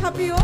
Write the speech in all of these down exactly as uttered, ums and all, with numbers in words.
ꯍꯥꯞꯄꯤꯌꯨ꯫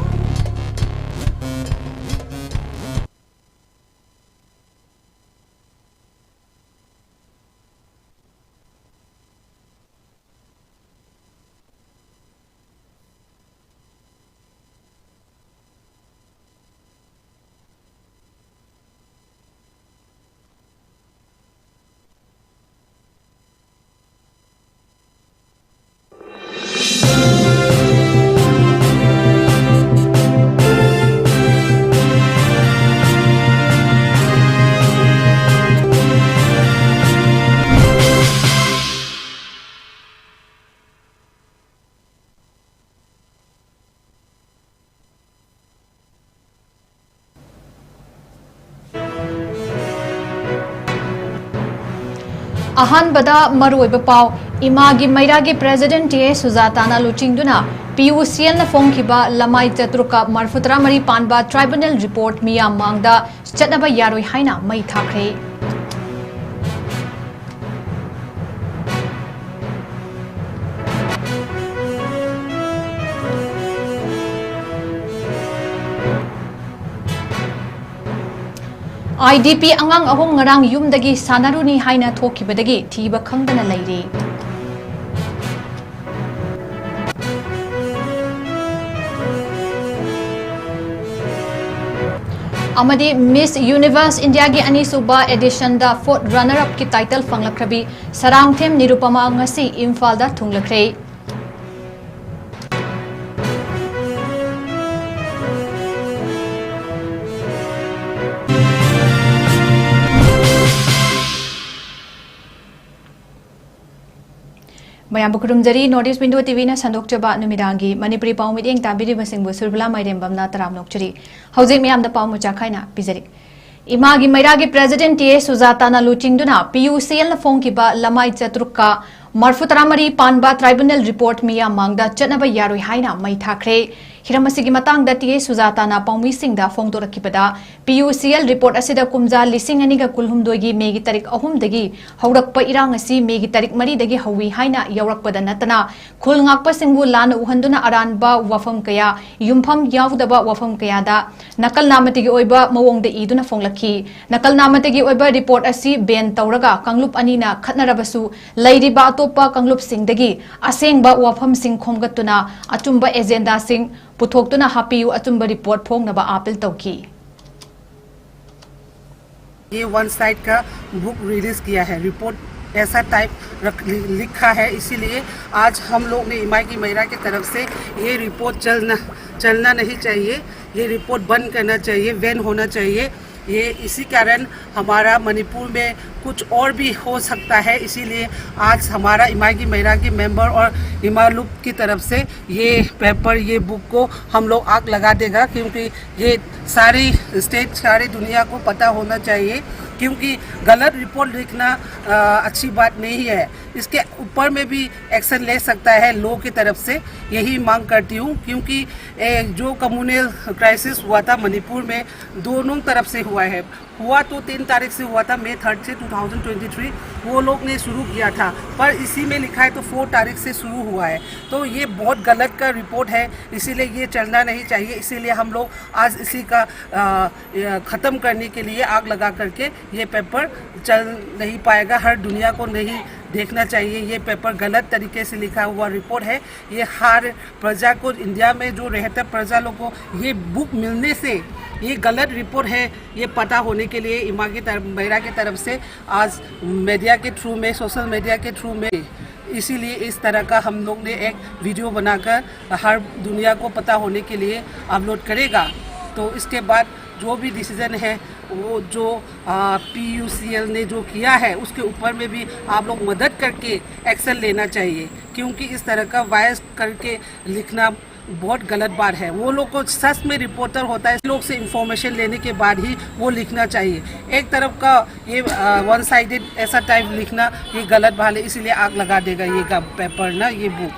ꯑꯍꯥꯟꯕꯗ ꯃꯔꯨꯑꯣꯏꯕ ꯄꯥꯎ꯫ ꯏꯃꯥꯒꯤ ꯃꯩꯔꯥꯒꯤ ꯄ꯭ꯔꯦꯁꯤꯗꯦꯟꯠ ꯇꯤ ꯑꯦ ꯁꯨꯖꯥꯇꯥꯅ ꯂꯨꯆꯤꯡꯗꯨꯅ ꯄꯤ ꯌꯨ ꯁꯤ ꯑꯦꯜꯅ ꯐꯣꯡꯈꯤꯕ ꯂꯃꯥꯏ ꯆꯥꯇ꯭ꯔꯨꯛꯀ ꯃꯔꯐꯨꯇꯔꯥ ꯃꯔꯤ ꯄꯥꯟꯕ ꯇ꯭ꯔꯥꯏꯕꯨꯅꯦꯜ ꯔꯤꯄꯣꯔꯠ ꯃꯤꯌꯥꯝ ꯃꯥꯡꯗ ꯆꯠꯅꯕ ꯌꯥꯔꯣꯏ ꯍꯥꯏꯅ ꯃꯩ ꯊꯥꯈ꯭ꯔꯦ꯫ ꯑꯥꯏ ꯗꯤ ꯄꯤ ꯑꯉꯥꯡ ꯑꯍꯨꯝ ꯉꯔꯥꯡ ꯌꯨꯝꯗꯒꯤ ꯁꯥꯟꯅꯔꯨꯅꯤ ꯍꯥꯏꯅ ꯊꯣꯛꯈꯤꯕꯗꯒꯤ ꯊꯤꯕ ꯈꯪꯗꯅ ꯂꯩꯔꯤ꯫ ꯑꯃꯗꯤ ꯃꯤꯁ ꯌꯨꯅꯤꯚꯔꯁ ꯏꯟꯗꯤꯌꯥꯒꯤ ꯑꯅꯤꯁꯨꯕ ꯑꯦꯗꯤꯁꯟꯗ fort runner ꯑꯞꯀꯤ title ꯐꯪꯂꯛꯈ꯭ꯔꯕꯤ Sarangthem Nirupama ꯉꯁꯤ ꯏꯝꯐꯥꯜꯗ ꯊꯨꯡꯂꯈ꯭ꯔꯦ꯫ ꯃꯌꯥꯝꯕꯨ ꯈꯨꯔꯨꯝꯖꯔꯤ꯫ ꯅꯣꯔꯠ ꯏꯁ ꯋꯤꯟꯗꯣ ꯇꯤ ꯚꯤꯅ ꯁꯟꯗꯣꯛꯆꯕ ꯅꯨꯃꯤꯗꯥꯡꯒꯤ ꯃꯅꯤꯄꯨꯔꯤ ꯄꯥꯎ ꯃꯤꯠꯌꯦꯡ ꯇꯥꯕꯤꯔꯤꯕꯁꯤꯡꯕꯨ ꯁꯨꯔꯕꯤꯂꯥ ꯃꯥꯏꯔꯦꯝꯕꯝꯅ ꯇꯔꯥꯝꯅ ꯑꯣꯛꯆꯔꯤ꯫ ꯍꯧꯖꯤꯛ ꯃꯌꯥꯝꯗ ꯄꯥꯎ ꯃꯆꯥ ꯈꯥꯏꯅ ꯄꯤꯖꯔꯤ꯫ ꯏꯃꯥꯒꯤ ꯃꯩꯔꯥꯒꯤ ꯄ꯭ꯔꯦꯁꯤꯗꯦꯟꯠ ꯇꯤ ꯑꯦ ꯁꯨꯖꯥꯇꯥꯅ ꯂꯨꯆꯤꯡꯗꯨꯅ ꯄꯤ ꯌꯨ ꯁꯤ ꯑꯦꯜꯅ ꯐꯣꯡꯈꯤꯕ ꯂꯃꯥꯏ ꯆꯥꯇ꯭ꯔꯨꯛꯀ ꯃꯔꯐꯨꯇꯔꯥ ꯃꯔꯤ ꯄꯥꯟꯕ ꯇ꯭ꯔꯥꯏꯕꯨꯅꯦꯜ ꯔꯤꯄꯣꯔꯠ ꯃꯤꯌꯥꯝ ꯃꯥꯡꯗ ꯆꯠꯅꯕ ꯌꯥꯔꯣꯏ ꯍꯥꯏꯅ ꯃꯩ ꯊꯥꯈ꯭ꯔꯦ꯫ ꯍꯤꯔꯝ ꯑꯁꯤꯒꯤ ꯃꯇꯥꯡꯗ ꯇꯤ ꯑꯦ ꯁꯨꯖꯥꯇꯥꯅ ꯄꯥꯎꯃꯤꯁꯤꯡꯗ ꯐꯣꯡꯗꯣꯔꯛꯈꯤꯕꯗ, ꯄꯤ ꯌꯨ ꯁꯤ ꯑꯦꯜ ꯔꯤꯄꯣꯔꯠ ꯑꯁꯤꯗ ꯀꯨꯝꯖꯥ ꯂꯤꯁꯤꯡ ꯑꯅꯤꯒ ꯀꯨꯟꯍꯨꯝꯗꯣꯏꯒꯤ ꯃꯦꯒꯤ ꯇꯥꯔꯤꯛ ꯑꯍꯨꯝꯗꯒꯤ ꯍꯧꯔꯛꯄ ꯏꯔꯥꯡ ꯑꯁꯤ ꯃꯦꯒꯤ ꯇꯥꯔꯤꯛ ꯃꯔꯤꯗꯒꯤ ꯍꯧꯏ ꯍꯥꯏꯅ ꯌꯥꯎꯔꯛꯄꯗ ꯅꯠꯇꯅ, ꯈꯨꯜ ꯉꯥꯛꯄꯁꯤꯡꯕꯨ ꯂꯥꯟꯅ ꯎꯍꯟꯗꯨꯅ ꯑꯔꯥꯟꯕ ꯋꯥꯐꯝ ꯀꯌꯥ, ꯌꯨꯝꯐꯝ ꯌꯥꯎꯗꯕ ꯋꯥꯐꯝ ꯀꯌꯥꯗ ꯅꯀꯜ ꯅꯥꯃꯇꯒꯤ ꯑꯣꯏꯕ ꯃꯑꯣꯡꯗ ꯏꯗꯨꯅ ꯐꯣꯡꯂꯛꯈꯤ꯫ ꯅꯀꯜ ꯅꯥꯃꯇꯒꯤ ꯑꯣꯏꯕ ꯔꯤꯄꯣꯔꯠ ꯑꯁꯤ ꯕꯦꯟ ꯇꯧꯔꯒ ꯀꯥꯡꯂꯨꯞ ꯑꯅꯤꯅ ꯈꯠꯅꯔꯕꯁꯨ, ꯂꯩꯔꯤꯕ ꯑꯇꯣꯞꯄ ꯀꯥꯡꯂꯨꯞꯁꯤꯡꯗꯒꯤ ꯑꯁꯦꯡꯕ ꯋꯥꯐꯝꯁꯤꯡ ꯈꯣꯝꯒꯠꯇꯨꯅ ꯑꯆꯨꯝꯕ ꯑꯦꯖꯦꯟꯗꯥꯁꯤꯡ ꯄꯨꯊꯣꯛꯇꯨꯅ ꯍꯥꯞꯄꯤꯌꯨ, ꯑꯆꯨꯝꯕ ꯔꯤꯄꯣꯔꯠ ꯐꯣꯡꯅꯕ ꯑꯥꯄꯤꯜ ꯇꯧꯈꯤ꯫ ये वन साइड का बुक रिलीज किया है, रिपोर्ट ऐसा टाइप रख लि- लिखा है, इसीलिए आज हम लोग ने इमागी मैरा की तरफ से ये रिपोर्ट चलना चलना नहीं चाहिए, ये रिपोर्ट बंद करना चाहिए, बैन होना चाहिए। ये इसी कारण हमारा मणिपुर में कुछ और भी हो सकता है, इसीलिए आज हमारा इमागी मैरा के मेंबर और इमालुप की तरफ से ये पेपर, ये बुक को हम लोग आग लगा देगा, क्योंकि ये सारी स्टेट, सारी दुनिया को पता होना चाहिए, क्योंकि गलत रिपोर्ट लिखना अ, अच्छी बात नहीं है। इसके ऊपर में भी एक्शन ले सकता है लॉ की तरफ से, यही मांग करती हूँ, क्योंकि ए, जो कम्युनल क्राइसिस हुआ था मणिपुर में, दोनों तरफ से हुआ है। हुआ तो तीन तारीख से हुआ था, मई थर्ड से टू थाउजेंड ट्वेंटी थ्री वो लोग ने शुरू किया था, पर इसी में लिखा है तो फोर तारीख से शुरू हुआ है। तो ये बहुत गलत का रिपोर्ट है, इसीलिए ये चलना नहीं चाहिए। इसीलिए हम लोग आज इसी का अ, अ, ख़त्म करने के लिए आग लगा करके ये पेपर चल नहीं पाएगा। हर दुनिया को नहीं देखना चाहिए, ये पेपर गलत तरीके से लिखा हुआ रिपोर्ट है। ये हर प्रजा को, इंडिया में जो रहता प्रजा लोग को ये बुक मिलने से ये गलत रिपोर्ट है, ये पता होने के लिए इमागी तरफ, मैरा की तरफ से आज मीडिया के थ्रू में, सोशल मीडिया के थ्रू में, इसीलिए इस तरह का हम लोग ने एक वीडियो बनाकर हर दुनिया को पता होने के लिए अपलोड करेगा। तो इसके बाद जो भी डिसीजन है, वो जो पी यू सी एल ने जो किया है, उसके ऊपर में भी आप लोग मदद करके एक्शन लेना चाहिए, क्योंकि इस तरह का वॉइस करके लिखना बहुत गलत बात है। वो लोग को सच में रिपोर्टर होता है, लोग से इंफॉर्मेशन लेने के बाद ही वो लिखना चाहिए। एक तरफ का ये वन साइडेड ऐसा टाइप लिखना, ये गलत बात है, इसीलिए आग लगा देगा ये का पेपर ना, ये बुक।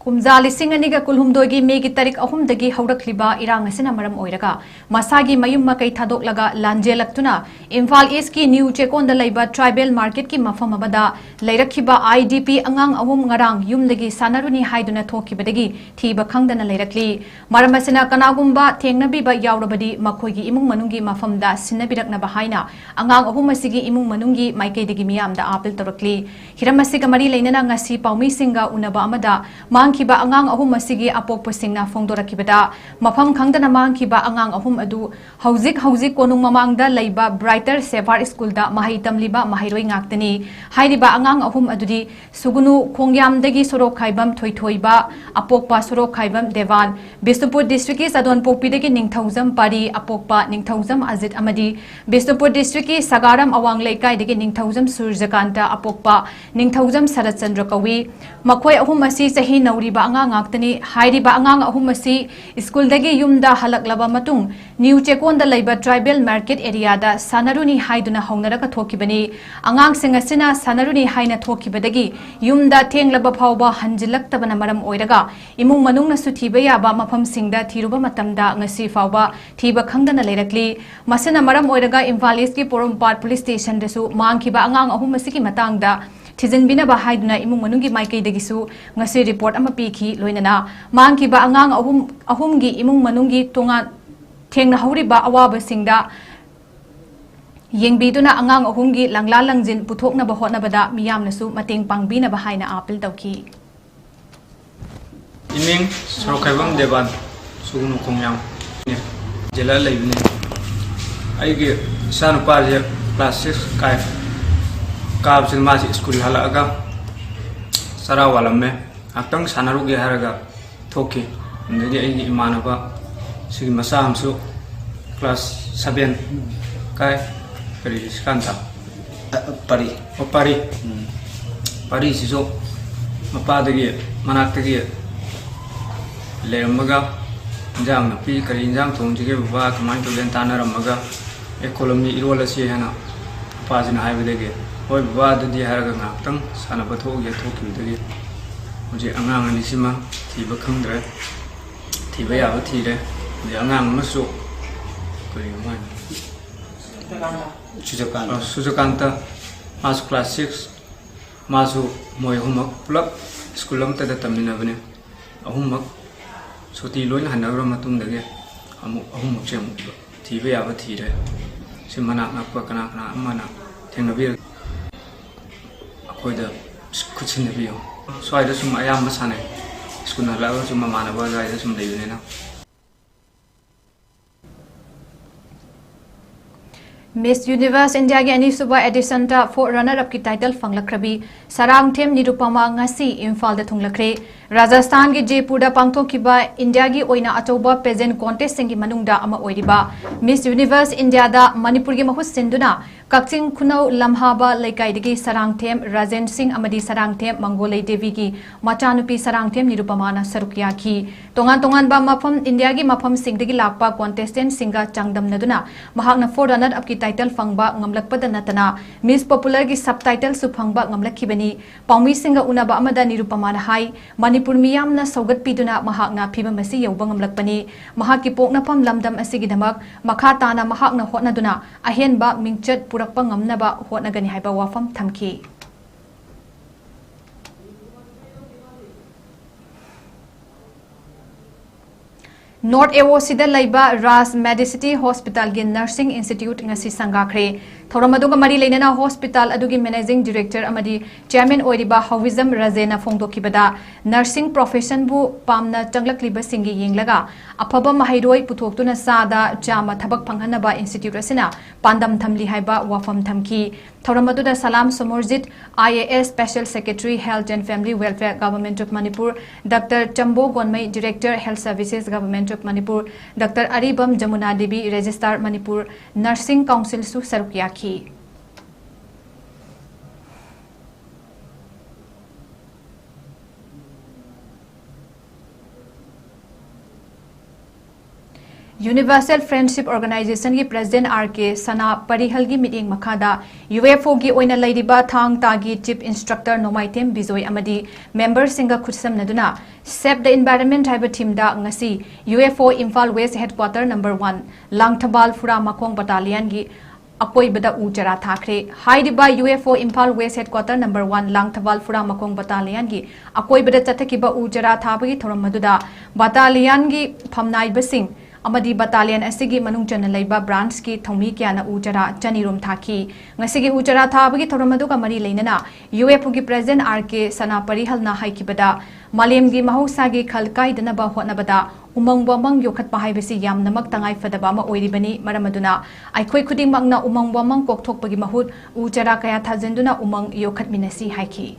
ꯀꯨꯝꯖꯥ ꯂꯤꯁꯤꯡ ꯑꯅꯤꯒ ꯀꯨꯟꯍꯨꯝꯗꯣꯏꯒꯤ ꯃꯦꯒꯤ ꯇꯥꯔꯤꯛ ꯑꯍꯨꯝꯗꯒꯤ ꯍꯧꯔꯛꯂꯤꯕ ꯏꯔꯥꯡ ꯑꯁꯤꯅ ꯃꯔꯝ ꯑꯣꯏꯔꯒ ꯃꯁꯥꯒꯤ ꯃꯌꯨꯝ ꯃꯀꯩ ꯊꯥꯗꯣꯛꯂꯒ ꯂꯥꯟꯖꯦꯜꯂꯛꯇꯨꯅ ꯏꯝꯐꯥꯜ ꯏꯁꯀꯤ ꯅ꯭ꯌꯨ ꯆꯦꯀꯣꯟꯗ ꯂꯩꯕ ꯇ꯭ꯔꯥꯏꯕꯦꯜ ꯃꯥꯔꯀꯦꯠꯀꯤ ꯃꯐꯝ ꯑꯃꯗ ꯂꯩꯔꯛꯈꯤꯕ IDP ꯑꯉꯥꯡ ꯑꯍꯨꯝ ꯉꯔꯥꯡ ꯌꯨꯝꯗꯒꯤ ꯁꯥꯟꯅꯔꯨꯅꯤ ꯍꯥꯏꯗꯨꯅ ꯊꯣꯛꯈꯤꯕꯗꯒꯤ ꯊꯤꯕ ꯈꯪꯗꯅ ꯂꯩꯔꯛꯂꯤ꯫ ꯃꯔꯝ ꯑꯁꯤꯅ ꯀꯅꯥꯒꯨꯝꯕ ꯊꯦꯡꯅꯕꯤꯕ ꯌꯥꯎꯔꯕꯗꯤ ꯃꯈꯣꯏꯒꯤ ꯏꯃꯨꯡ ꯃꯅꯨꯡꯒꯤ ꯃꯐꯝꯗ ꯁꯤꯟꯅꯕꯤꯔꯛꯅꯕ ꯍꯥꯏꯅ ꯑꯉꯥꯡ ꯑꯍꯨꯝ ꯑꯁꯤꯒꯤ ꯏꯃꯨꯡ ꯃꯅꯨꯡꯒꯤ ꯃꯥꯏꯀꯩꯗꯒꯤ ꯃꯤꯌꯥꯝꯗ ꯑꯥꯄꯤꯜ ꯇꯧꯔꯛꯂꯤ꯫ ꯍꯤꯔꯝ ꯑꯁꯤꯒ ꯃꯔꯤ ꯂꯩꯅꯅ ꯉꯁꯤ ꯄꯥꯎꯃꯤꯁꯤꯡꯒ ꯎꯅꯕ ꯑꯃꯗ ꯃꯥꯡꯈꯤꯕ ꯑꯉꯥꯡ ꯑꯍꯨꯝ ꯑꯁꯤꯒꯤ ꯑꯄꯣꯛꯄꯁꯤꯡꯅ ꯐꯣꯡꯗꯣꯔꯛꯈꯤꯕꯗ, ꯃꯐꯝ ꯈꯪꯗꯅ ꯃꯥꯡꯈꯤꯕ ꯑꯉꯥꯡ ꯑꯍꯨꯝ ꯑꯗꯨ ꯍꯧꯖꯤꯛ ꯍꯧꯖꯤꯛ ꯀꯣꯅꯨꯡ ꯃꯃꯥꯡꯗ ꯂꯩꯕ ꯕ꯭ꯔꯥꯏꯇꯔ ꯁꯦꯚꯥꯔ ꯁ꯭ꯀꯨꯜꯗ ꯃꯍꯩ ꯇꯝꯂꯤꯕ ꯃꯍꯩꯔꯣꯏ ꯉꯥꯛꯇꯅꯤ꯫ ꯍꯥꯏꯔꯤꯕ ꯑꯉꯥꯡ ꯑꯍꯨꯝ ꯑꯗꯨꯗꯤ ꯁꯨꯒꯨꯅꯨ ꯈꯣꯡꯌꯥꯝꯗꯒꯤ ꯁꯣꯔꯣꯛꯈꯥꯏꯕꯝ ꯊꯣꯏꯊꯣꯏꯕ, ꯑꯄꯣꯛꯄ ꯁꯣꯔꯣꯛꯈꯥꯏꯕꯝ ꯗꯦꯕꯥꯟ, ꯕꯤꯁꯅꯨꯄꯨꯔ ꯗꯤꯁꯇ꯭ꯔꯤꯛꯀꯤ ꯆꯥꯗꯣꯟꯄꯣꯛꯄꯤꯗꯒꯤ ꯅꯤꯡꯊꯧꯖꯝ ꯄꯥꯔꯤ, ꯑꯄꯣꯛꯄ ꯅꯤꯡꯊꯧꯖꯝ ꯑꯖꯤꯠ ꯑꯃꯗꯤ ꯕꯤꯁꯅꯨꯄꯨꯔ ꯗꯤꯁꯇ꯭ꯔꯤꯛꯀꯤ ꯁꯒꯥꯔꯝ ꯑꯋꯥꯡ ꯂꯩꯀꯥꯏꯗꯒꯤ ꯅꯤꯡꯊꯧꯖꯝ ꯁꯨꯔꯖꯀꯥꯟꯇ, ꯑꯄꯣꯛꯄ ꯅꯤꯡꯊꯧꯖꯝ ꯁꯔꯠꯆꯟꯗ꯭ꯔ ꯀꯧꯏ꯫ ꯃꯈꯣꯏ ꯑꯍꯨꯝ ꯑꯁꯤ ꯆꯍꯤ ꯅꯧꯔꯤꯕ ꯑꯉꯥꯡ ꯉꯥꯛꯇꯅꯤ꯫ ꯍꯥꯏꯔꯤꯕ ꯑꯉꯥꯡ ꯑꯍꯨꯝ ꯑꯁꯤ ꯁ꯭ꯀꯨꯜꯗꯒꯤ ꯌꯨꯝꯗ ꯍꯜꯂꯛꯂꯕ ꯃꯇꯨꯡ ꯅ꯭ꯌꯨ ꯆꯦꯀꯣꯟꯗ ꯂꯩꯕ ꯇ꯭ꯔꯥꯏꯕꯦꯜ ꯃꯥꯔꯀꯦꯠ ꯑꯦꯔꯤꯌꯥꯗ ꯁꯥꯟꯅꯔꯨꯅꯤ ꯍꯥꯏꯗꯨꯅ ꯍꯧꯅꯔꯒ ꯊꯣꯛꯈꯤꯕꯅꯤ꯫ ꯑꯉꯥꯡꯁꯤꯡ ꯑꯁꯤꯅ ꯁꯥꯟꯅꯔꯨꯅꯤ ꯍꯥꯏꯅ ꯊꯣꯛꯈꯤꯕꯗꯒꯤ ꯌꯨꯝꯗ ꯊꯦꯡꯂꯕ ꯐꯥꯎꯕ ꯍꯟꯖꯤꯜꯂꯛꯇꯕꯅ ꯃꯔꯝ ꯑꯣꯏꯔꯒ ꯏꯃꯨꯡ ꯃꯅꯨꯡꯅꯁꯨ ꯊꯤꯕ ꯌꯥꯕ ꯃꯐꯝꯁꯤꯡꯗ ꯊꯤꯔꯨꯕ ꯃꯇꯝꯗ ꯉꯁꯤ ꯐꯥꯎꯕ ꯊꯤꯕ ꯈꯪꯗꯅ ꯂꯩꯔꯛꯂꯤ꯫ ꯃꯁꯤꯅ ꯃꯔꯝ ꯑꯣꯏꯔꯒ ꯏꯝꯐꯥꯜ ꯏꯁꯀꯤ ꯄꯣꯔꯣꯝꯄꯥꯠ ꯄꯨꯂꯤꯁ ꯁ꯭ꯇꯦꯁꯟꯗꯁꯨ ꯃꯥꯡꯈꯤꯕ ꯑꯉꯥꯡ ꯑꯍꯨꯝ ꯑꯁꯤꯒꯤ ꯃꯇꯥꯡꯗ ꯊꯤꯖꯤꯟꯕꯤꯅꯕ ꯍꯥꯏꯗꯨꯅ ꯏꯃꯨꯡ ꯃꯅꯨꯡꯒꯤ ꯃꯥꯏꯀꯩꯗꯒꯤꯁꯨ ꯉꯁꯤ ꯔꯤꯄꯣꯔꯠ ꯑꯃ ꯄꯤꯈꯤ꯫ ꯂꯣꯏꯅꯅ ꯃꯥꯡꯈꯤꯕ ꯑꯉꯥꯡ ꯑꯍꯨꯝ, ꯑꯍꯨꯝꯒꯤ ꯏꯃꯨꯡ ꯃꯅꯨꯡꯒꯤ ꯇꯣꯉꯥꯟ ꯊꯦꯡꯅꯍꯧꯔꯤꯕ ꯑꯋꯥꯕꯁꯤꯡꯗ ꯌꯦꯡꯕꯤꯗꯨꯅ ꯑꯉꯥꯡ ꯑꯍꯨꯝꯒꯤ ꯂꯪꯂꯥ ꯂꯪꯖꯤꯟ ꯄꯨꯊꯣꯛꯅꯕ ꯍꯣꯠꯅꯕꯗ ꯃꯤꯌꯥꯝꯅꯁꯨ ꯃꯇꯦꯡ ꯄꯥꯡꯕꯤꯅꯕ ꯍꯥꯏꯅ ꯑꯥꯄꯤꯜ ꯇꯧꯈꯤ꯫ ꯏꯃꯤꯡ ꯁꯣꯔꯣꯛꯈꯥꯏꯕꯝ ꯗꯦꯕꯥꯟ, ꯁꯨꯒꯨꯅꯨ ꯈꯣꯡꯌꯥꯝ, ꯖꯦꯂꯔ ꯂꯩꯕꯅꯤ꯫ ꯑꯩꯒꯤ ꯏꯆꯥꯅꯨꯄꯥꯁꯦ ꯀ꯭ꯂꯥꯁ ꯁꯤꯛꯁ ꯀꯥꯏ꯫ ꯀꯥꯕꯁꯤꯗ ꯃꯥꯁꯦ ꯁ꯭ꯀꯨꯜ ꯍꯜꯂꯛꯑꯒ ꯆꯔꯥ ꯋꯥꯜꯂꯝꯃꯦ, ꯉꯥꯏꯍꯥꯛꯇꯪ ꯁꯥꯟꯅꯔꯨꯒꯦ ꯍꯥꯏꯔꯒ ꯊꯣꯛꯈꯤ꯫ ꯑꯗꯒꯤ ꯑꯩꯒꯤ ꯏꯃꯥꯟꯅꯕ ꯁꯤꯒꯤ ꯃꯆꯥ ꯑꯃꯁꯨ ꯀ꯭ꯂꯥꯁ ꯁꯚꯦꯟ ꯀꯥꯏ, ꯀꯔꯤ ꯁꯤꯀꯥꯟꯗ ꯄꯔꯤ꯫ ꯑꯣ, ꯄꯥꯔꯤ꯫ ꯄꯥꯔꯤꯁꯤꯁꯨ ꯃꯄꯥꯗꯒꯤ, ꯃꯅꯥꯛꯇꯒꯤ ꯂꯩꯔꯝꯃꯒ, "ꯏꯟꯖꯥꯡ ꯅꯥꯄꯤ ꯀꯔꯤ ꯏꯟꯖꯥꯡ ꯊꯣꯡꯁꯤꯒꯦ ꯕꯕꯥ, ꯀꯃꯥꯏꯅ ꯇꯧꯒꯦꯅ?" ꯇꯥꯟꯅꯔꯝꯃꯒ, "ꯑꯦ, ꯀꯣꯂꯝꯅꯤ ꯏꯔꯣꯜꯂꯁꯤ" ꯍꯥꯏꯅ ꯃꯄꯥꯁꯤꯅ ꯍꯥꯏꯕꯗꯒꯤ, "ꯍꯣꯏ ꯕꯕꯥ, ꯑꯗꯨꯗꯤ" ꯍꯥꯏꯔꯒ ꯉꯥꯏꯍꯥꯛꯇꯪ ꯁꯥꯟꯅꯕ ꯊꯣꯛꯎꯒꯦ ꯊꯣꯛꯈꯤꯕꯗꯒꯤ ꯍꯧꯖꯤꯛ ꯑꯉꯥꯡ ꯑꯅꯤꯁꯤꯃ ꯊꯤꯕ ꯈꯪꯗ꯭ꯔꯦ꯫ ꯊꯤꯕ ꯌꯥꯕ ꯊꯤꯔꯦ꯫ ꯑꯗꯩ ꯑꯉꯥꯡ ꯑꯃꯁꯨ, ꯀꯔꯤ ꯃꯥꯅ? ꯁꯨꯖꯀꯥꯟꯇ꯫ ꯑ, ꯁꯨꯖꯀꯥꯟꯇ, ꯃꯥꯁꯨ class six, ꯃꯥꯁꯨ, ꯃꯣꯏ ꯑꯍꯨꯝꯃꯛ ꯄꯨꯂꯞ ꯁ꯭ꯀꯨꯜ ꯑꯃꯠꯇꯗ ꯇꯝꯃꯤꯟꯅꯕꯅꯤ꯫ ꯑꯍꯨꯝꯃꯛ ꯁꯨꯇꯤ ꯂꯣꯏꯅ ꯍꯟꯅꯈ꯭ꯔ ꯃꯇꯨꯡꯗꯒꯤ ꯑꯃꯨꯛ ꯑꯍꯨꯝꯃꯛꯁꯦ ꯑꯃꯨꯛ ꯊꯤꯕ ꯌꯥꯕ ꯊꯤꯔꯦ꯫ ꯁꯤ ꯃꯅꯥꯛ ꯅꯛꯄ ꯀꯅꯥ ꯀꯅꯥ ꯑꯃꯅ ꯊꯦꯡꯅꯕꯤꯔ ꯑꯩꯈꯣꯏꯗ ꯈꯨꯠꯁꯤꯟꯅꯕꯤꯌꯨ꯫ ꯁ꯭ꯋꯥꯏꯗ ꯁꯨꯝ ꯑꯌꯥꯝꯕ ꯁꯥꯟꯅꯩ꯫ ꯁ꯭ꯀꯨꯜ ꯍꯜꯂꯛꯑꯒ ꯁꯨꯝ ꯃꯃꯥꯟꯅꯕ ꯑꯗꯨꯋꯥꯏꯗ ꯁꯨꯝ ꯂꯩꯕꯅꯤꯅ꯫ Miss Universe Indiaꯒꯤ ꯑꯅꯤꯁꯨꯕ editionꯗ fourth runner-upꯀꯤ title ꯐꯪꯂꯛꯈ꯭ꯔꯕꯤ ꯁꯔꯥꯡꯊꯦꯝ ꯅꯤꯔꯨꯄꯃꯥ ꯉꯁꯤ ꯏꯝꯐꯥꯜꯗ ꯊꯨꯡꯂꯈ꯭ꯔꯦ꯫ ꯔꯥꯖꯁꯊꯥꯟꯒꯤ ꯖꯦꯄꯨꯔꯗ ꯄꯥꯡꯊꯣꯛꯈꯤꯕ ꯏꯟꯗꯤꯌꯥꯒꯤ ꯑꯣꯏꯅ ꯑꯆꯧꯕ pageant contestꯁꯤꯡꯒꯤ ꯃꯅꯨꯡꯗ ꯑꯃ ꯑꯣꯏꯔꯤꯕ Miss Universe Indiaꯗ ꯃꯅꯤꯄꯨꯔꯒꯤ ꯃꯍꯨꯠ ꯁꯤꯟꯗꯨꯅ ꯀꯛꯆꯤꯡ ꯈꯨꯅꯧ ꯂꯝꯍꯥꯕ ꯂꯩꯀꯥꯏꯗꯒꯤ ꯁꯔꯥꯡꯊꯦꯝ ꯔꯥꯖꯦꯟ ꯁꯤꯡ ꯑꯃꯗꯤ ꯁꯔꯥꯡꯊꯦꯝ ꯃꯪꯒꯣꯂꯩ ꯗꯦꯕꯤꯒꯤ ꯃꯆꯥꯅꯨꯄꯤ ꯁꯔꯥꯡꯊꯦꯝ ꯅꯤꯔꯨꯄꯃꯥꯅ ꯁꯔꯨꯛ ꯌꯥꯈꯤ꯫ ꯇꯣꯉꯥꯟ ꯇꯣꯉꯥꯟꯕ ꯃꯐꯝ, ꯏꯟꯗꯤꯌꯥꯒꯤ ꯃꯐꯝꯁꯤꯡꯗꯒꯤ ꯂꯥꯛꯄ contestantꯁꯤꯡꯒ ꯆꯥꯡꯗꯝꯅꯗꯨꯅ ꯃꯍꯥꯛꯅ fourth runner-upꯀꯤ title ꯐꯪꯕ ꯉꯝꯂꯛꯄꯗ ꯅꯠꯇꯅ Miss Popularꯒꯤ subtitleꯁꯨ ꯐꯪꯕ ꯉꯝꯂꯛꯈꯤꯕꯅꯤ꯫ ꯄꯥꯎꯃꯤꯁꯤꯡꯒ ꯎꯅꯕ ꯑꯃꯗ ꯅꯤꯔꯨꯄꯃꯥꯅ ꯍꯥꯏ, ꯃꯅꯤꯄꯨꯔ ꯃꯤꯌꯥꯝꯅ ꯁꯧꯒꯠꯄꯤꯗꯨꯅ ꯃꯍꯥꯛꯅ ꯐꯤꯚꯝ ꯑꯁꯤ ꯌꯧꯕ ꯉꯝꯂꯛꯄꯅꯤ꯫ ꯃꯍꯥꯛꯀꯤ ꯄꯣꯛꯅꯐꯝ ꯂꯝꯗꯝ ꯑꯁꯤꯒꯤꯗꯃꯛ ꯃꯈꯥ ꯇꯥꯅ ꯃꯍꯥꯛꯅ ꯍꯣꯠꯅꯗꯨꯅ ꯑꯍꯦꯟꯕ ꯃꯤꯡꯆꯠ ꯄꯨꯔꯛꯄ ꯉꯝꯅꯕ ꯍꯣꯠꯅꯒꯅꯤ ꯍꯥꯏꯕ ꯋꯥꯐꯝ ꯊꯝꯈꯤ꯫ North AOCꯗ ꯂꯩꯕ ꯔꯥꯖ Medicity Hospitalꯒꯤ Nursing Institute ꯉꯁꯤ ꯁꯪꯒꯥꯈ꯭ꯔꯦ꯫ ꯊꯧꯔꯝ ꯑꯗꯨꯒ ꯃꯔꯤ ꯂꯩꯅꯅ hospital ꯑꯗꯨꯒꯤ Managing Director ꯑꯃꯗꯤ Chairman ꯑꯣꯏꯔꯤꯕ ꯍꯧꯋꯤꯖꯝ ꯔꯥꯖꯦꯅ ꯐꯣꯡꯗꯣꯛꯈꯤꯕꯗ, nursing professionꯕꯨ ꯄꯥꯝꯅ ꯆꯪꯂꯛꯂꯤꯕꯁꯤꯡꯒꯤ ꯌꯦꯡꯂꯒ ꯑꯐꯕ ꯃꯍꯩꯔꯣꯏ ꯄꯨꯊꯣꯛꯇꯨꯅ ꯆꯥꯗ ꯆꯥꯝꯃ ꯊꯕꯛ ꯐꯪꯍꯟꯅꯕ institute ꯑꯁꯤꯅ ꯄꯥꯟꯗꯝ ꯊꯝꯂꯤ ꯍꯥꯏꯕ ꯋꯥꯐꯝ ꯊꯝꯈꯤ꯫ ꯊꯧꯔꯝ ꯑꯗꯨꯗ ꯁꯂꯥꯝ Somorjit, IAS, Special Secretary, Health and Family Welfare, Government of Manipur, Doctor ꯆꯝꯕꯣ ꯒꯣꯟꯃꯩ, Director, Health Services, Government of Manipur, Doctor Aribam Yamuna Devi, Registrar, Manipur Nursing Councilꯁꯨ ꯁꯔꯨꯛ ꯌꯥꯈꯤ꯫ Universal Friendship Organizationꯒꯤ President R K ꯁꯅꯥ ꯄꯔꯤꯍꯜꯒꯤ ꯃꯤꯠꯌꯦꯡ ꯃꯈꯥꯗ UFOꯒꯤ ꯑꯣꯏꯅ ꯂꯩꯔꯤꯕ ꯊꯥꯡ ꯇꯥꯒꯤ Chief Instructor ꯅꯣꯡꯃꯥꯏꯊꯦꯝ ꯕꯤꯖꯣꯏ ꯑꯃꯗꯤ memberꯁꯤꯡꯒ ꯈꯨꯠꯁꯝꯅꯗꯨꯅ Save the Environment ꯍꯥꯏꯕ themeꯗ ꯉꯁꯤ UFO Imphal West Headquarter number one Langthabal ꯐꯨꯔꯥ ꯃꯈꯣꯡ battalionꯒꯤ ꯑꯀꯣꯏꯕꯗ ꯎ ꯆꯥꯔꯥ ꯊꯥꯈ꯭ꯔꯦ꯫ ꯍꯥꯏꯔꯤꯕ UFO Imphal West Headquarter number one Langthabal ꯐꯨꯔꯥ ꯃꯈꯣꯡ battalionꯒꯤ ꯑꯀꯣꯏꯕꯗ ꯆꯠꯊꯈꯤꯕ ꯎ ꯆꯥꯔꯥ ꯊꯥꯕꯒꯤ ꯊꯧꯔꯝ ꯑꯗꯨꯗ battalionꯒꯤ ꯐꯝꯅꯥꯏꯕꯁꯤꯡ ꯑꯃꯗꯤ battalion ꯑꯁꯤꯒꯤ ꯃꯅꯨꯡ ꯆꯟꯅ ꯂꯩꯕ branchꯀꯤ ꯊꯧꯃꯤ ꯀꯌꯥꯅ ꯎ ꯆꯥꯔꯥ ꯆꯅꯤꯔꯣꯝ ꯊꯥꯈꯤ꯫ ꯉꯁꯤꯒꯤ ꯎ ꯆꯥꯔꯥ ꯊꯥꯕꯒꯤ ꯊꯧꯔꯝ ꯑꯗꯨꯒ ꯃꯔꯤ ꯂꯩꯅꯅ UFOꯒꯤ President R K ꯁꯅꯥ ꯄꯔꯤꯍꯜꯅ ꯍꯥꯏꯈꯤꯕꯗ, ꯃꯥꯂꯦꯝꯒꯤ ꯃꯍꯧꯁꯥꯒꯤ ꯈꯜ ꯀꯥꯏꯗꯅꯕ ꯍꯣꯠꯅꯕꯗ ꯎꯃꯪ ꯋꯥꯃꯪ ꯌꯣꯛꯈꯠꯄ ꯍꯥꯏꯕꯁꯤ ꯌꯥꯝꯅꯃꯛ ꯇꯉꯥꯏ ꯐꯗꯕ ꯑꯃ ꯑꯣꯏꯔꯤꯕꯅꯤ꯫ ꯃꯔꯝ ꯑꯗꯨꯅ ꯑꯩꯈꯣꯏ ꯈꯨꯗꯤꯡꯃꯛꯅ ꯎꯃꯪ ꯋꯥꯃꯪ ꯀꯣꯛꯊꯣꯛꯄꯒꯤ ꯃꯍꯨꯠ ꯎ ꯆꯥꯔꯥ ꯀꯌꯥ ꯊꯥꯖꯤꯟꯗꯨꯅ ꯎꯃꯪ ꯌꯣꯛꯈꯠꯃꯤꯟꯅꯁꯤ ꯍꯥꯏꯈꯤ꯫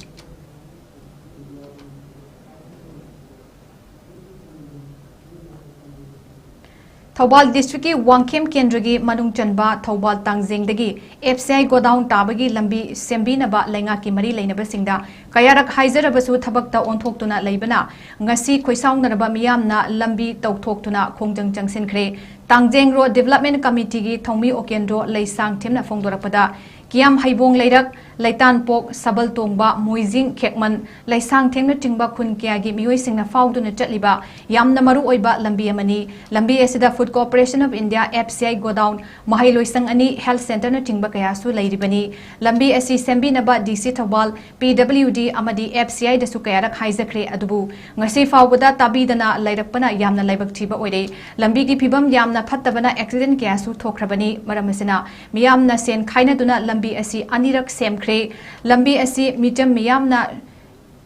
ꯊꯧꯕꯥꯜ districtꯀꯤ ꯋꯥꯡꯈꯦꯝ ꯀꯦꯟꯗ꯭ꯔꯒꯤ ꯃꯅꯨꯡ ꯆꯟꯕ ꯊꯧꯕꯥꯜ ꯇꯥꯡꯖꯦꯡꯗꯒꯤ FCI godown ꯇꯥꯕꯒꯤ ꯂꯝꯕꯤ ꯁꯦꯝꯕꯤꯅꯕ ꯂꯩꯉꯥꯛꯀꯤ ꯃꯔꯤ ꯂꯩꯅꯕꯁꯤꯡꯗ ꯀꯌꯥꯔꯛ ꯍꯥꯏꯖꯔꯕꯁꯨ ꯊꯕꯛꯇ ꯑꯣꯟꯊꯣꯛꯇꯨꯅ ꯂꯩꯕꯅ ꯉꯁꯤ ꯈꯣꯏꯁꯥꯎꯅꯔꯕ ꯃꯤꯌꯥꯝꯅ ꯂꯝꯕꯤ ꯇꯧꯊꯣꯛꯇꯨꯅ ꯈꯣꯡꯖꯪ ꯆꯪꯁꯤꯟꯈ꯭ꯔꯦ꯫ ꯇꯥꯡꯖꯦꯡ Road Development Committeeꯒꯤ ꯊꯧꯃꯤ ꯑꯣꯀꯦꯟꯗ꯭ꯔꯣ ꯂꯩꯁꯥꯡꯊꯦꯝꯅ ꯐꯣꯡꯗꯣꯔꯛꯄꯗ, ꯀꯤꯌꯥꯝ ꯍꯩꯕꯣꯡ ꯂꯩꯔꯛ, ꯂꯩꯇꯥꯟꯄꯣꯛ, ꯁꯕꯜ ꯇꯣꯡꯕ, ꯃꯣꯏꯖꯤꯡ, ꯈꯦꯛꯃꯟ, ꯂꯩꯁꯥꯡꯊꯦꯝꯅꯆꯤꯡꯕ ꯈꯨꯟ ꯀꯌꯥꯒꯤ ꯃꯤꯑꯣꯏꯁꯤꯡꯅ ꯐꯥꯎꯗꯨꯅ ꯆꯠꯂꯤꯕ ꯌꯥꯝꯅ ꯃꯔꯨ ꯑꯣꯏꯕ ꯂꯝꯕꯤ ꯑꯃꯅꯤ꯫ ꯂꯝꯕꯤ ꯑꯁꯤꯗ Food Corporation of India, FCI godown, ꯃꯍꯩ ꯂꯣꯏꯁꯪ ꯑꯅꯤ, health centreꯅꯆꯤꯡꯕ ꯀꯌꯥꯁꯨ ꯂꯩꯔꯤꯕꯅꯤ꯫ ꯂꯝꯕꯤ ꯑꯁꯤ ꯁꯦꯝꯕꯤꯅꯕ DC ꯊꯧꯕꯥꯜ, PWD ꯑꯃꯗꯤ FCIꯗꯁꯨ ꯀꯌꯥꯔꯛ ꯍꯥꯏꯖꯈ꯭ꯔꯦ, ꯑꯗꯨꯕꯨ ꯉꯁꯤ ꯐꯥꯎꯕꯗ ꯇꯥꯕꯤꯗꯅ ꯂꯩꯔꯛꯄꯅ ꯌꯥꯝꯅ ꯂꯥꯏꯕꯛ ꯊꯤꯕ ꯑꯣꯏꯔꯦ꯫ ꯂꯝꯕꯤꯒꯤ ꯐꯤꯕꯝ ꯌꯥꯝꯅ ꯐꯠꯇꯕꯅ accident ꯀꯌꯥꯁꯨ ꯊꯣꯛꯈ꯭ꯔꯕꯅꯤ꯫ ꯃꯔꯝ ꯑꯁꯤꯅ ꯃꯤꯌꯥꯝꯅ ꯁꯦꯟ ꯈꯥꯏꯅꯗꯨꯅ ꯂꯝꯕꯤ ꯑꯁꯤ ꯑꯅꯤꯔꯛ ꯁꯦꯝꯈ꯭ꯔꯦ꯫ ꯂꯝꯕꯤ ꯑꯁꯤ ꯃꯤꯆꯝ ꯃꯤꯌꯥꯝꯅ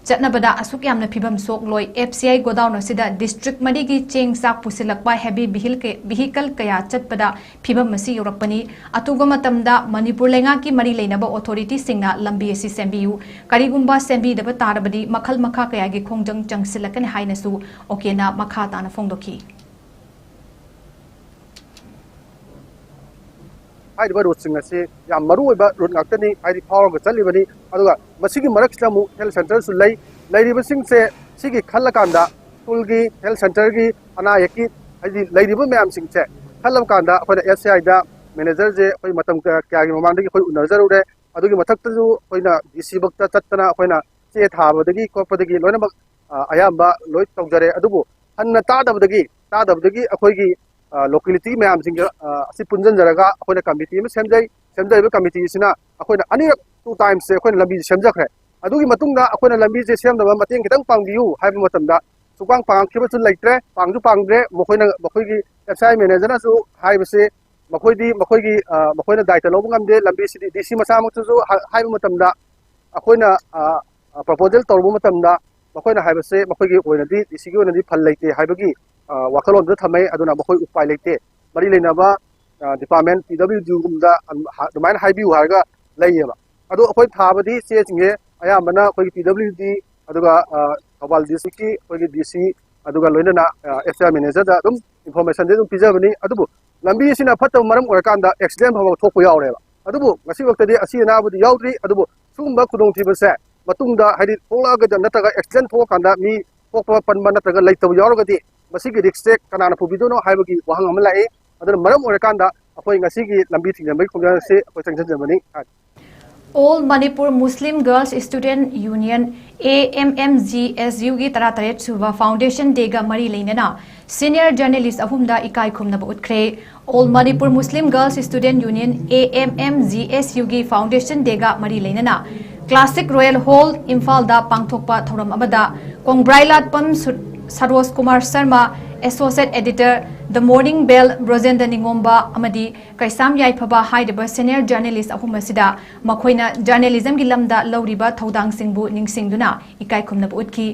ꯆꯠꯅꯕꯗ ꯑꯁꯨꯛ ꯌꯥꯝꯅ ꯐꯤꯕꯝ ꯁꯣꯛꯂꯣꯏ꯫ FCI godown ꯑꯁꯤꯗ district ꯃꯔꯤꯒꯤ ꯆꯦꯡ ꯆꯥꯛ ꯄꯨꯁꯤꯜꯂꯛꯄ heavy vehicle ꯀ-, vehicle ꯀꯌꯥ ꯆꯠꯄꯗ ꯐꯤꯕꯝ ꯑꯁꯤ ꯌꯧꯔꯛꯄꯅꯤ꯫ ꯑꯊꯨꯕ ꯃꯇꯝꯗ ꯃꯅꯤꯄꯨꯔ ꯂꯩꯉꯥꯛꯀꯤ ꯃꯔꯤ ꯂꯩꯅꯕ authorityꯁꯤꯡꯅ ꯂꯝꯕꯤ ꯑꯁꯤ ꯁꯦꯝꯕꯤꯌꯨ꯫ ꯀꯔꯤꯒꯨꯝꯕ ꯁꯦꯝꯕꯤꯗꯕ ꯇꯥꯔꯕꯗꯤ ꯃꯈꯜ ꯃꯈꯥ ꯀꯌꯥꯒꯤ ꯈꯣꯡꯖꯪ ꯆꯪꯁꯤꯜꯂꯛꯀꯅꯤ ꯍꯥꯏꯅꯁꯨ ꯑꯣꯀꯦꯅ ꯃꯈꯥ ꯇꯥꯅ ꯐꯣꯡꯗꯣꯛꯈꯤ꯫ ꯍꯥꯏꯔꯤꯕ roadꯁꯤꯡ ꯑꯁꯤ ꯌꯥꯝ ꯃꯔꯨ ꯑꯣꯏꯕ road ꯉꯥꯛꯇꯅꯤ, ꯍꯥꯏꯗꯤ ꯐꯥꯎꯔꯒ ꯆꯠꯂꯤꯕꯅꯤ꯫ ꯑꯗꯨꯒ ꯃꯁꯤꯒꯤ ꯃꯔꯛꯁꯤꯗ ꯑꯃꯨꯛ health centreꯁꯨ ꯂꯩ꯫ ꯂꯩꯔꯤꯕꯁꯤꯡꯁꯦ ꯁꯤꯒꯤ ꯈꯜꯂꯀꯥꯟꯗ ꯁ꯭ꯀꯨꯜꯒꯤ, health centreꯒꯤ, ꯑꯅꯥ ꯑꯌꯦꯛꯀꯤ ꯍꯥꯏꯗꯤ ꯂꯩꯔꯤꯕ ꯃꯌꯥꯝꯁꯤꯡꯁꯦ ꯈꯜꯂꯕ ꯀꯥꯟꯗ ꯑꯩꯈꯣꯏꯅ ꯑꯦꯁ ꯁꯤ ꯑꯥꯏꯗ ꯃꯦꯅꯦꯖꯔꯁꯦ ꯑꯩꯈꯣꯏ ꯃꯇꯝ ꯀꯌꯥ ꯀꯌꯥꯒꯤ ꯃꯃꯥꯡꯗꯒꯤ ꯑꯩꯈꯣꯏ ꯎꯅꯖꯔꯨꯔꯦ꯫ ꯑꯗꯨꯒꯤ ꯃꯊꯛꯇꯁꯨ ꯑꯩꯈꯣꯏꯅ ꯗꯤ ꯁꯤ ꯕꯛꯇ ꯆꯠꯇꯅ ꯑꯩꯈꯣꯏꯅ ꯆꯦ ꯊꯥꯕꯗꯒꯤ ꯈꯣꯠꯄꯗꯒꯤ ꯂꯣꯏꯅꯃꯛ ꯑ, ꯑꯌꯥꯝꯕ ꯂꯣꯏ ꯇꯧꯖꯔꯦ꯫ ꯑꯗꯨꯕꯨ ꯍꯟꯅ ꯇꯥꯗꯕꯗꯒꯤ ꯇꯥꯗꯕꯗꯒꯤ ꯑꯩꯈꯣꯏꯒꯤ ꯂꯣꯀꯦꯂꯤꯇꯤ ꯃꯌꯥꯝꯁꯤꯡꯒ ꯑ, ꯑꯁꯤ ꯄꯨꯟꯁꯤꯟꯖꯔꯒ ꯑꯩꯈꯣꯏꯅ ꯀꯃꯤꯇꯤ ꯑꯃ ꯁꯦꯝꯖꯩ꯫ ꯁꯦꯝꯖꯔꯤꯕ ꯀꯃꯤꯇꯤ ꯑꯁꯤꯅ ꯑꯩꯈꯣꯏꯅ ꯑꯅꯤꯔꯛ, ꯇꯨ ꯇꯥꯏꯝꯁꯁꯦ ꯑꯩꯈꯣꯏꯅ ꯂꯝꯕꯤꯁꯦ ꯁꯦꯝꯖꯈ꯭ꯔꯦ꯫ ꯑꯗꯨꯒꯤ ꯃꯇꯨꯡꯗ ꯑꯩꯈꯣꯏꯅ ꯂꯝꯕꯤꯁꯦ ꯁꯦꯝꯅꯕ ꯃꯇꯦꯡ ꯈꯤꯇꯪ ꯄꯥꯡꯕꯤꯌꯨ ꯍꯥꯏꯕ ꯃꯇꯝꯗ ꯁꯨꯡꯄꯥꯡ ꯄꯥꯡꯉꯛꯈꯤꯕꯁꯨ ꯂꯩꯇ꯭ꯔꯦ, ꯄꯥꯡꯁꯨ ꯄꯥꯡꯗ꯭ꯔꯦ꯫ ꯃꯈꯣꯏꯅ, ꯃꯈꯣꯏꯒꯤ ꯑꯦꯐ ꯁꯤ ꯑꯥꯏ ꯃꯦꯅꯦꯖꯔꯅꯁꯨ ꯍꯥꯏꯕꯁꯦ ꯃꯈꯣꯏꯗꯤ ꯃꯈꯣꯏꯒꯤ ꯑ, ꯃꯈꯣꯏꯅ ꯗꯥꯏꯇ ꯂꯧꯕ ꯉꯝꯗꯦ꯫ ꯂꯝꯕꯤꯁꯤꯗꯤ ꯗꯤ ꯁꯤ ꯃꯁꯥꯃꯛꯇꯁꯨ ꯍꯥ-, ꯍꯥꯏꯕ ꯃꯇꯝꯗ ꯑꯩꯈꯣꯏꯅ ꯄ꯭ꯔꯄꯣꯖꯦꯜ ꯇꯧꯔꯨꯕ ꯃꯇꯝꯗ ꯃꯈꯣꯏꯅ ꯍꯥꯏꯕꯁꯦ ꯃꯈꯣꯏꯒꯤ ꯑꯣꯏꯅꯗꯤ, ꯗꯤ ꯁꯤꯒꯤ ꯑꯣꯏꯅꯗꯤ ꯐꯜ ꯂꯩꯇꯦ ꯍꯥꯏꯕꯒꯤ ꯑ, ꯋꯥꯈꯜꯂꯣꯟꯗꯨꯗ ꯊꯝꯃꯦ꯫ ꯑꯗꯨꯅ ꯃꯈꯣꯏ ꯎꯄꯥꯏ ꯂꯩꯇꯦ꯫ ꯃꯔꯤ ꯂꯩꯅꯕ ꯗꯤꯄꯥꯔꯠꯃꯦꯟ ꯄꯤ ꯗꯕ꯭ꯂꯤꯎ ꯗꯤꯒꯨꯝꯕꯗ ꯑꯗꯨꯃꯥꯏꯅ ꯍꯥꯏꯕꯤꯌꯨ ꯍꯥꯏꯔꯒ ꯂꯩꯌꯦꯕ꯫ ꯑꯗꯣ ꯑꯩꯈꯣꯏ ꯊꯥꯕꯗꯤ ꯆꯦꯁꯤꯡꯁꯦ ꯑꯌꯥꯝꯕꯅ ꯑꯩꯈꯣꯏꯒꯤ ꯄꯤ ꯗꯕ꯭ꯂꯤꯎ ꯗꯤ, ꯑꯗꯨꯒ ꯑ, ꯊꯧꯕꯥꯜ ꯗꯤꯁꯇ꯭ꯔꯤꯛꯀꯤ ꯑꯩꯈꯣꯏꯒꯤ ꯗꯤ ꯁꯤ, ꯑꯗꯨꯒ ꯂꯣꯏꯅꯅ ꯑꯦꯐ ꯁꯤ ꯑꯥꯏ ꯃꯦꯅꯦꯖꯔꯗ ꯑꯗꯨꯝ ꯏꯟꯐꯣꯔꯃꯦꯁꯟꯗꯤ ꯑꯗꯨꯝ ꯄꯤꯖꯕꯅꯤ꯫ ꯑꯗꯨꯕꯨ ꯂꯝꯕꯤ ꯑꯁꯤꯅ ꯐꯠꯇꯕ ꯃꯔꯝ ꯑꯣꯏꯔꯀꯥꯟꯗ ꯑꯦꯛꯁꯤꯗꯦꯟ ꯐꯥꯎꯕ ꯊꯣꯛꯄ ꯌꯥꯎꯔꯦꯕ꯫ ꯑꯗꯨꯕꯨ ꯉꯁꯤꯐꯥꯎꯗꯗꯤ ꯑꯁꯤ ꯑꯅꯥꯕꯨꯗꯤ ꯌꯥꯎꯗ꯭ꯔꯤ꯫ ꯑꯗꯨꯕꯨ ꯁꯤꯒꯨꯝꯕ ꯈꯨꯗꯣꯡꯊꯤꯕꯁꯦ ꯃꯇꯨꯡꯗ, ꯍꯥꯏꯗꯤ ꯊꯣꯛꯂꯛꯑꯒꯗꯤ ꯅꯠꯇ꯭ꯔꯒ ꯑꯦꯛꯁꯤꯗꯦꯟ ꯊꯣꯛꯑꯀꯥꯟꯗ ꯃꯤ ꯁꯣꯛꯄ ꯄꯟꯕ ꯅꯠꯇ꯭ꯔꯒ ꯂꯩꯇꯕ ꯌꯥꯎꯔꯒꯗꯤ ꯃꯁꯤꯒꯤ ꯔꯤꯛꯁꯁꯦ ꯀꯅꯥꯅ ꯄꯨꯕꯤꯗꯣꯏꯅꯣ ꯍꯥꯏꯕꯒꯤ ꯋꯥꯍꯪ ꯑꯃ ꯂꯥꯛꯏ꯫ ꯑꯗꯨꯅ ꯃꯔꯝ ꯑꯣꯏꯔꯀꯥꯟꯗ ꯑꯩꯈꯣꯏ ꯉꯁꯤꯒꯤ ꯂꯝꯕꯤ ꯊꯤꯡꯖꯤꯟꯕꯒꯤ ꯈꯣꯡꯖꯪ ꯑꯁꯤ ꯑꯩꯈꯣꯏ ꯆꯪꯁꯤꯟꯖꯕꯅꯤ꯫ All Manipur Muslim Girls Student Union, A M M G S U ꯒꯤ ꯇꯔꯥꯇꯔꯦꯠ ꯁꯨꯕ Foundation Day ꯒ ꯃꯔꯤ ꯂꯩꯅꯅ senior journalist ꯑꯍꯨꯝꯗ ꯏꯀꯥꯏ ꯈꯨꯝꯅꯕ ꯎꯠꯈ꯭ꯔꯦ꯫ All Manipur Muslim Girls Student Union, A M M G S U ꯒꯤ Foundation Day ꯒ ꯃꯔꯤ ꯂꯩꯅꯅ Classic Royal Hall, ꯏꯝꯐꯥꯜꯗ ꯄꯥꯡꯊꯣꯛꯄ ꯊꯧꯔꯝ ꯑꯃꯗ ꯀꯣꯡꯕ꯭ꯔꯥꯏꯂꯥꯠꯄꯝ ꯁꯨ-, Saroj Kumar Sharma, Associate Editor, The Morning Bell, ꯕ꯭ꯔꯣꯖꯦꯟꯗ꯭ꯔ ꯅꯤꯉꯣꯝꯕ ꯑꯃꯗꯤ ꯀꯩꯁꯥꯝ ꯌꯥꯏꯐꯕ ꯍꯥꯏꯔꯤꯕ senior journalist ꯑꯍꯨꯝ ꯑꯁꯤꯗ ꯃꯈꯣꯏꯅ journalism ꯒꯤ ꯂꯝꯗ ꯂꯧꯔꯤꯕ ꯊꯧꯗꯥꯡꯁꯤꯡꯕꯨ ꯅꯤꯡꯁꯤꯡꯗꯨꯅ ꯏꯀꯥꯏ ꯈꯨꯝꯅꯕ ꯎꯠꯈꯤ꯫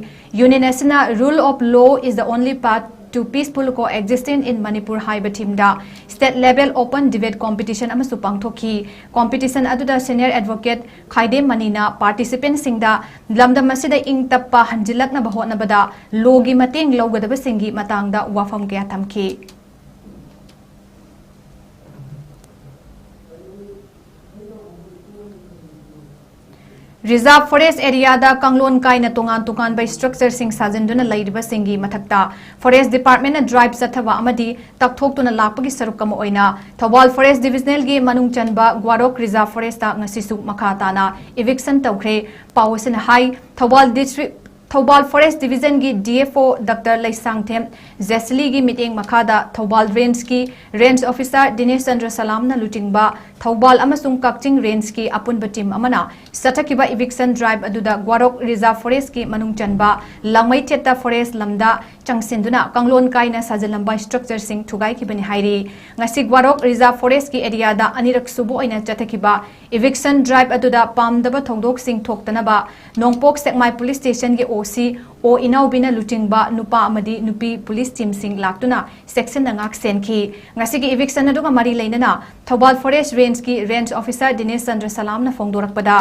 Union ꯑꯁꯤꯅ Rule of Law is the only path to peaceful coexistence in Manipur ꯍꯥꯏꯕ theme ꯗ state level open debate competition ꯑꯃꯁꯨ ꯄꯥꯡꯊꯣꯛꯈꯤ꯫ Competition ꯑꯗꯨꯗ senior advocate ꯈꯥꯏꯗꯦꯝ ꯃꯅꯤꯅ participant ꯁꯤꯡꯗ ꯂꯝꯗꯝ ꯑꯁꯤꯗ ꯏꯪ ꯇꯞꯄ ꯍꯟꯖꯤꯜꯂꯛꯅꯕ ꯍꯣꯠꯅꯕꯗ law ꯒꯤ ꯃꯇꯦꯡ ꯂꯧꯒꯗꯕꯁꯤꯡꯒꯤ ꯃꯇꯥꯡꯗ ꯋꯥꯐꯝ ꯀꯌꯥ ꯊꯝꯈꯤ꯫ Reserve Forest Area ꯗ ꯀꯥꯡꯂꯣꯟ ꯀꯥꯏꯅ ꯇꯣꯉꯥꯟ ꯇꯣꯉꯥꯟꯕ structure ꯁꯤꯡ ꯁꯥꯖꯤꯟꯗꯨꯅ ꯂꯩꯔꯤꯕꯁꯤꯡꯒꯤ ꯃꯊꯛꯇ Forest Department ꯅ drive ꯆꯠꯊꯕ ꯑꯃꯗꯤ ꯇꯛꯊꯣꯛꯇꯨꯅ ꯂꯥꯛꯄꯒꯤ ꯁꯔꯨꯛ ꯑꯃ ꯑꯣꯏꯅ ꯊꯧꯕꯥꯜ Forest Divisional ꯒꯤ ꯃꯅꯨꯡ ꯆꯟꯕ ꯒ꯭ꯋꯥꯔꯣꯛ Reserve Forest ꯇ ꯉꯁꯤꯁꯨ ꯃꯈꯥ ꯇꯥꯅ eviction ꯇꯧꯈ꯭ꯔꯦ꯫ ꯄꯥꯎ ꯑꯁꯤꯅ ꯍꯥꯏ, Thoubal District, Thoubal Forest Division ꯒꯤ D F O Doctor Leishangthem ꯖꯦꯁꯂꯤꯒꯤ ꯃꯤꯠꯌꯦꯡ ꯃꯈꯥꯗ ꯊꯧꯕꯥꯜ Range ꯀꯤ Range Officer ꯗꯤꯅꯦꯁ ꯆꯟꯗ꯭ꯔ ꯁꯂꯥꯝꯅ ꯂꯨꯆꯤꯡꯕ ꯊꯧꯕꯥꯜ ꯑꯃꯁꯨꯡ ꯀꯛꯆꯤꯡ Range ꯀꯤ ꯑꯄꯨꯟꯕ team ꯑꯃꯅ ꯆꯠꯊꯈꯤꯕ eviction drive ꯑꯗꯨꯗ ꯒ꯭ꯋꯥꯔꯣꯛ Reserve Forest ꯀꯤ ꯃꯅꯨꯡ ꯆꯟꯕ ꯂꯥꯡꯃꯩꯊꯦꯠꯇ forest ꯂꯝꯗ ꯆꯪꯁꯤꯟꯗꯨꯅ ꯀꯥꯡꯂꯣꯟ ꯀꯥꯏꯅ ꯁꯥꯖꯤꯜꯂꯝꯕ structure ꯁꯤꯡ ꯊꯨꯒꯥꯏꯈꯤꯕꯅꯤ ꯍꯥꯏꯔꯤ꯫ ꯉꯁꯤ ꯒ꯭ꯋꯥꯔꯣꯛ Reserve Forest ꯀꯤ area ꯗ ꯑꯅꯤꯔꯛ ꯁꯨꯕ ꯑꯣꯏꯅ ꯆꯠꯊꯈꯤꯕ eviction drive ꯑꯗꯨꯗ ꯄꯥꯝꯗꯕ ꯊꯧꯗꯣꯛꯁꯤꯡ ꯊꯣꯛꯇꯅꯕ ꯅꯣꯡꯄꯣꯛ ꯁꯦꯛꯃꯥꯏ Police Station ꯒꯤ O C ꯑꯣ ꯏꯅꯥꯎꯕꯤꯅ ꯂꯨꯆꯤꯡꯕ ꯅꯨꯄꯥ ꯑꯃꯗꯤ ꯅꯨꯄꯤ police team ꯁꯤꯡ ꯂꯥꯛꯇꯨꯅ ꯆꯦꯛꯁꯤꯟꯅ ꯉꯥꯛ ꯁꯦꯟꯈꯤ꯫ ꯉꯁꯤꯒꯤ eviction ꯑꯗꯨꯒ ꯃꯔꯤ ꯂꯩꯅꯅ ꯊꯧꯕꯥꯜ Forest Range ꯀꯤ Range Officer ꯗꯤꯅꯦꯁ ꯆꯟꯗ꯭ꯔ ꯁꯂꯥꯝꯅ ꯐꯣꯡꯗꯣꯔꯛꯄꯗ,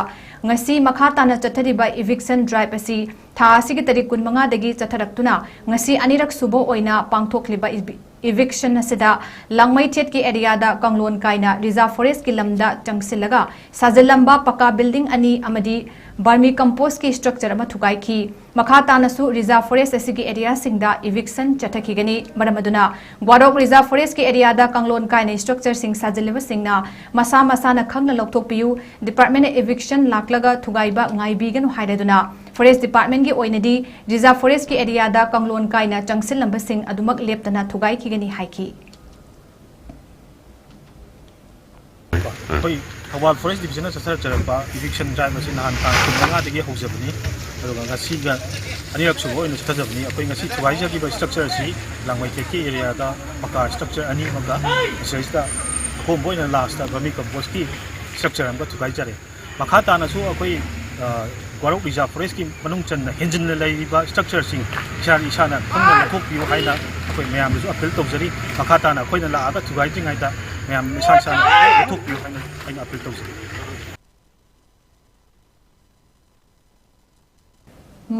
ꯉꯁꯤ ꯃꯈꯥ ꯇꯥꯅ ꯆꯠꯊꯔꯤꯕ eviction drive ꯑꯁꯤ ꯊꯥ ꯑꯁꯤꯒꯤ ꯇꯥꯔꯤꯛ ꯀꯨꯟꯃꯉꯥꯗꯒꯤ ꯆꯠꯊꯔꯛꯇꯨꯅ ꯉꯁꯤ ꯑꯅꯤꯔꯛ ꯁꯨꯕ ꯑꯣꯏꯅ ꯄꯥꯡꯊꯣꯛꯂꯤꯕ evi-, eviction ꯑꯁꯤꯗ ꯂꯥꯡꯃꯩꯊꯦꯠꯀꯤ area ꯗ ꯀꯥꯡꯂꯣꯟ ꯀꯥꯏꯅ Reserve Forest ꯀꯤ ꯂꯝꯗ ꯆꯪꯁꯤꯜꯂꯒ ꯁꯥꯖꯤꯜꯂꯝꯕ ꯄꯀꯥ building ꯑꯅꯤ ꯑꯃꯗꯤ vermicompost ꯀꯤ structure ꯑꯃ ꯊꯨꯒꯥꯏꯈꯤ꯫ ꯃꯈꯥ ꯇꯥꯅꯁꯨ Reserve Forest ꯑꯁꯤꯒꯤ area ꯁꯤꯡꯗ eviction ꯆꯠꯊꯈꯤꯒꯅꯤ꯫ ꯃꯔꯝ ꯑꯗꯨꯅ ꯒ꯭ꯋꯥꯔꯣꯛ Reserve Forest ꯀꯤ area ꯗ ꯀꯥꯡꯂꯣꯟ ꯀꯥꯏꯅ structure ꯁꯤꯡ ꯁꯥꯖꯤꯜꯂꯤꯕꯁꯤꯡꯅ ꯃꯁꯥ ꯃꯁꯥꯅ ꯈꯪꯅ ꯂꯧꯊꯣꯛꯄꯤꯌꯨ꯫ Department ꯅ eviction ꯂꯥꯛꯂꯒ ꯊꯨꯒꯥꯏꯕ ꯉꯥꯏꯕꯤꯒꯅꯨ ꯍꯥꯏꯔꯗꯨꯅ Forest Department ꯀꯤ ꯑꯣꯏꯅꯗꯤ Reserve Forest ꯀꯤ area ꯗ ꯀꯥꯡꯂꯣꯟ ꯀꯥꯏꯅ ꯆꯪꯁꯤꯜꯂꯝꯕꯁꯤꯡ ꯑꯗꯨꯃꯛ ꯂꯦꯞꯇꯅ ꯊꯨꯒꯥꯏꯈꯤꯒꯅꯤ ꯍꯥꯏꯈꯤ꯫ ꯑꯩꯈꯣꯏ ꯊꯧꯕꯥꯜ Forest Division ꯅ ꯆꯠꯊꯖꯔꯛꯄ eviction drive ꯑꯁꯤ ꯅꯍꯥꯟ ꯇꯥꯡ ꯀꯨꯟꯃꯉꯥꯗꯒꯤ ꯍꯧꯖꯕꯅꯤ꯫ ꯑꯗꯨꯒ ꯉꯁꯤꯒ ꯑꯅꯤꯔꯛ ꯁꯨꯕ ꯑꯣꯏꯅ ꯆꯠꯊꯖꯕꯅꯤ꯫ ꯑꯩꯈꯣꯏ ꯉꯁꯤ ꯊꯨꯒꯥꯏꯖꯈꯤꯕ structure ꯑꯁꯤ ꯂꯥꯡꯃꯩꯊꯦꯠꯀꯤ area ꯗ ꯄꯀꯥ structure ꯑꯅꯤ ꯑꯃꯒ ꯃꯁꯤꯗꯩꯁꯤꯗ ꯑꯀꯣꯟꯕ ꯑꯣꯏꯅ last vermicompost ꯀꯤ structure ꯑꯃꯒ ꯊꯨꯒꯥꯏꯖꯔꯦ꯫ ꯃꯈꯥ ꯇꯥꯅꯁꯨ ꯑꯩꯈꯣꯏ, ꯑ, ꯒ꯭ꯋꯥꯔꯣꯛ Reserve Forest ꯀꯤ ꯃꯅꯨꯡ ꯆꯟꯅ ꯍꯦꯟꯖꯤꯟꯅ ꯂꯩꯔꯤꯕ structure ꯁꯤꯡ ꯏꯁꯥꯅ, ꯏꯁꯥꯅ ꯈꯪꯅ ꯂꯧꯊꯣꯛꯄꯤꯌꯨ ꯍꯥꯏꯅ ꯑꯩꯈꯣꯏ ꯃꯌꯥꯝꯗꯁꯨ appeal ꯇꯧꯖꯔꯤ꯫ ꯃꯈꯥ ꯇꯥꯅ ꯑꯩꯈꯣꯏꯅ ꯂꯥꯛꯑꯒ ꯊꯨꯒꯥꯏꯗ꯭ꯔꯤꯉꯩꯗ ꯃꯌꯥꯝ ꯏꯁꯥ ꯏꯁꯥꯅ ꯂꯧꯊꯣꯛꯄꯤꯌꯨ ꯍꯥꯏꯅ ꯑꯩꯅ appeal ꯇꯧꯖꯔꯤ꯫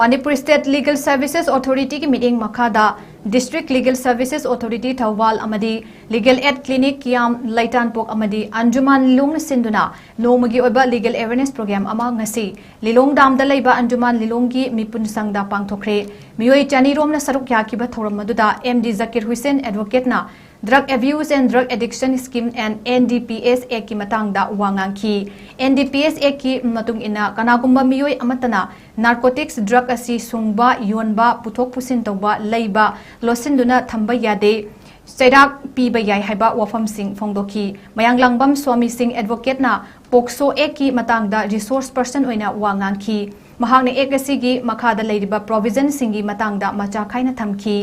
Manipur State Legal Services Authority ꯒꯤ ꯃꯤꯠꯌꯦꯡ ꯃꯈꯥꯗ District Legal Services Authority Thoubal ꯑꯃꯗꯤ Legal Aid Clinic ꯀꯤꯌꯥꯝ ꯂꯩꯇꯥꯟꯄꯣꯛ ꯑꯃꯗꯤ ꯑꯟꯖꯨꯃꯥꯟ ꯂꯤꯂꯣꯡꯅ ꯁꯤꯟꯗꯨꯅ ꯅꯣꯡꯃꯒꯤ ꯑꯣꯏꯕ Legal Awareness Program ꯑꯃ ꯉꯁꯤ ꯂꯤꯂꯣꯡ ꯗꯥꯝꯗ ꯂꯩꯕ ꯑꯟꯖꯨꯃꯥꯟ ꯂꯤꯂꯣꯡꯒꯤ ꯃꯤꯄꯨꯟ ꯁꯪꯗ ꯄꯥꯡꯊꯣꯛꯈ꯭ꯔꯦ꯫ ꯃꯤꯑꯣꯏ ꯆꯅꯤ ꯔꯣꯝꯅ ꯁꯔꯨꯛ ꯌꯥꯈꯤꯕ ꯊꯧꯔꯝ ꯑꯗꯨꯗ M D ꯖꯀꯤꯔ ꯍꯨꯏꯁꯦꯟ advocate ꯅ Drug Abuse and Drug Addiction Scheme and N D P S Act ꯀꯤ ꯃꯇꯥꯡꯗ ꯋꯥ ꯉꯥꯡꯈꯤ꯫ N D P S Act ꯀꯤ ꯃꯇꯨꯡ ꯏꯟꯅ ꯀꯅꯥꯒꯨꯝꯕ ꯃꯤꯑꯣꯏ ꯑꯃꯠꯇꯅ narcotics drug ꯑꯁꯤ ꯁꯨꯡꯕ, ꯌꯣꯟꯕ, ꯄꯨꯊꯣꯛ ꯄꯨꯁꯤꯟ ꯇꯧꯕ, ꯂꯩꯕ, ꯂꯣꯠꯁꯤꯟꯗꯨꯅ ꯊꯝꯕ ꯌꯥꯗꯦ, ꯆꯩꯔꯥꯛ ꯄꯤꯕ ꯌꯥꯏ ꯍꯥꯏꯕ ꯋꯥꯐꯝꯁꯤꯡ ꯐꯣꯡꯗꯣꯛꯈꯤ꯫ ꯃꯌꯥꯡꯂꯥꯡꯕꯝ ꯁ꯭ꯋꯥꯃꯤ ꯁꯤꯡ advocate ꯅ POCSO Act ꯀꯤ ꯃꯇꯥꯡꯗ resource person ꯑꯣꯏꯅ ꯋꯥ ꯉꯥꯡꯈꯤ꯫ ꯃꯍꯥꯛꯅ Act ꯑꯁꯤꯒꯤ ꯃꯈꯥꯗ ꯂꯩꯔꯤꯕ provision ꯁꯤꯡꯒꯤ ꯃꯇꯥꯡꯗ ꯃꯆꯥ ꯈꯥꯏꯅ ꯊꯝꯈꯤ꯫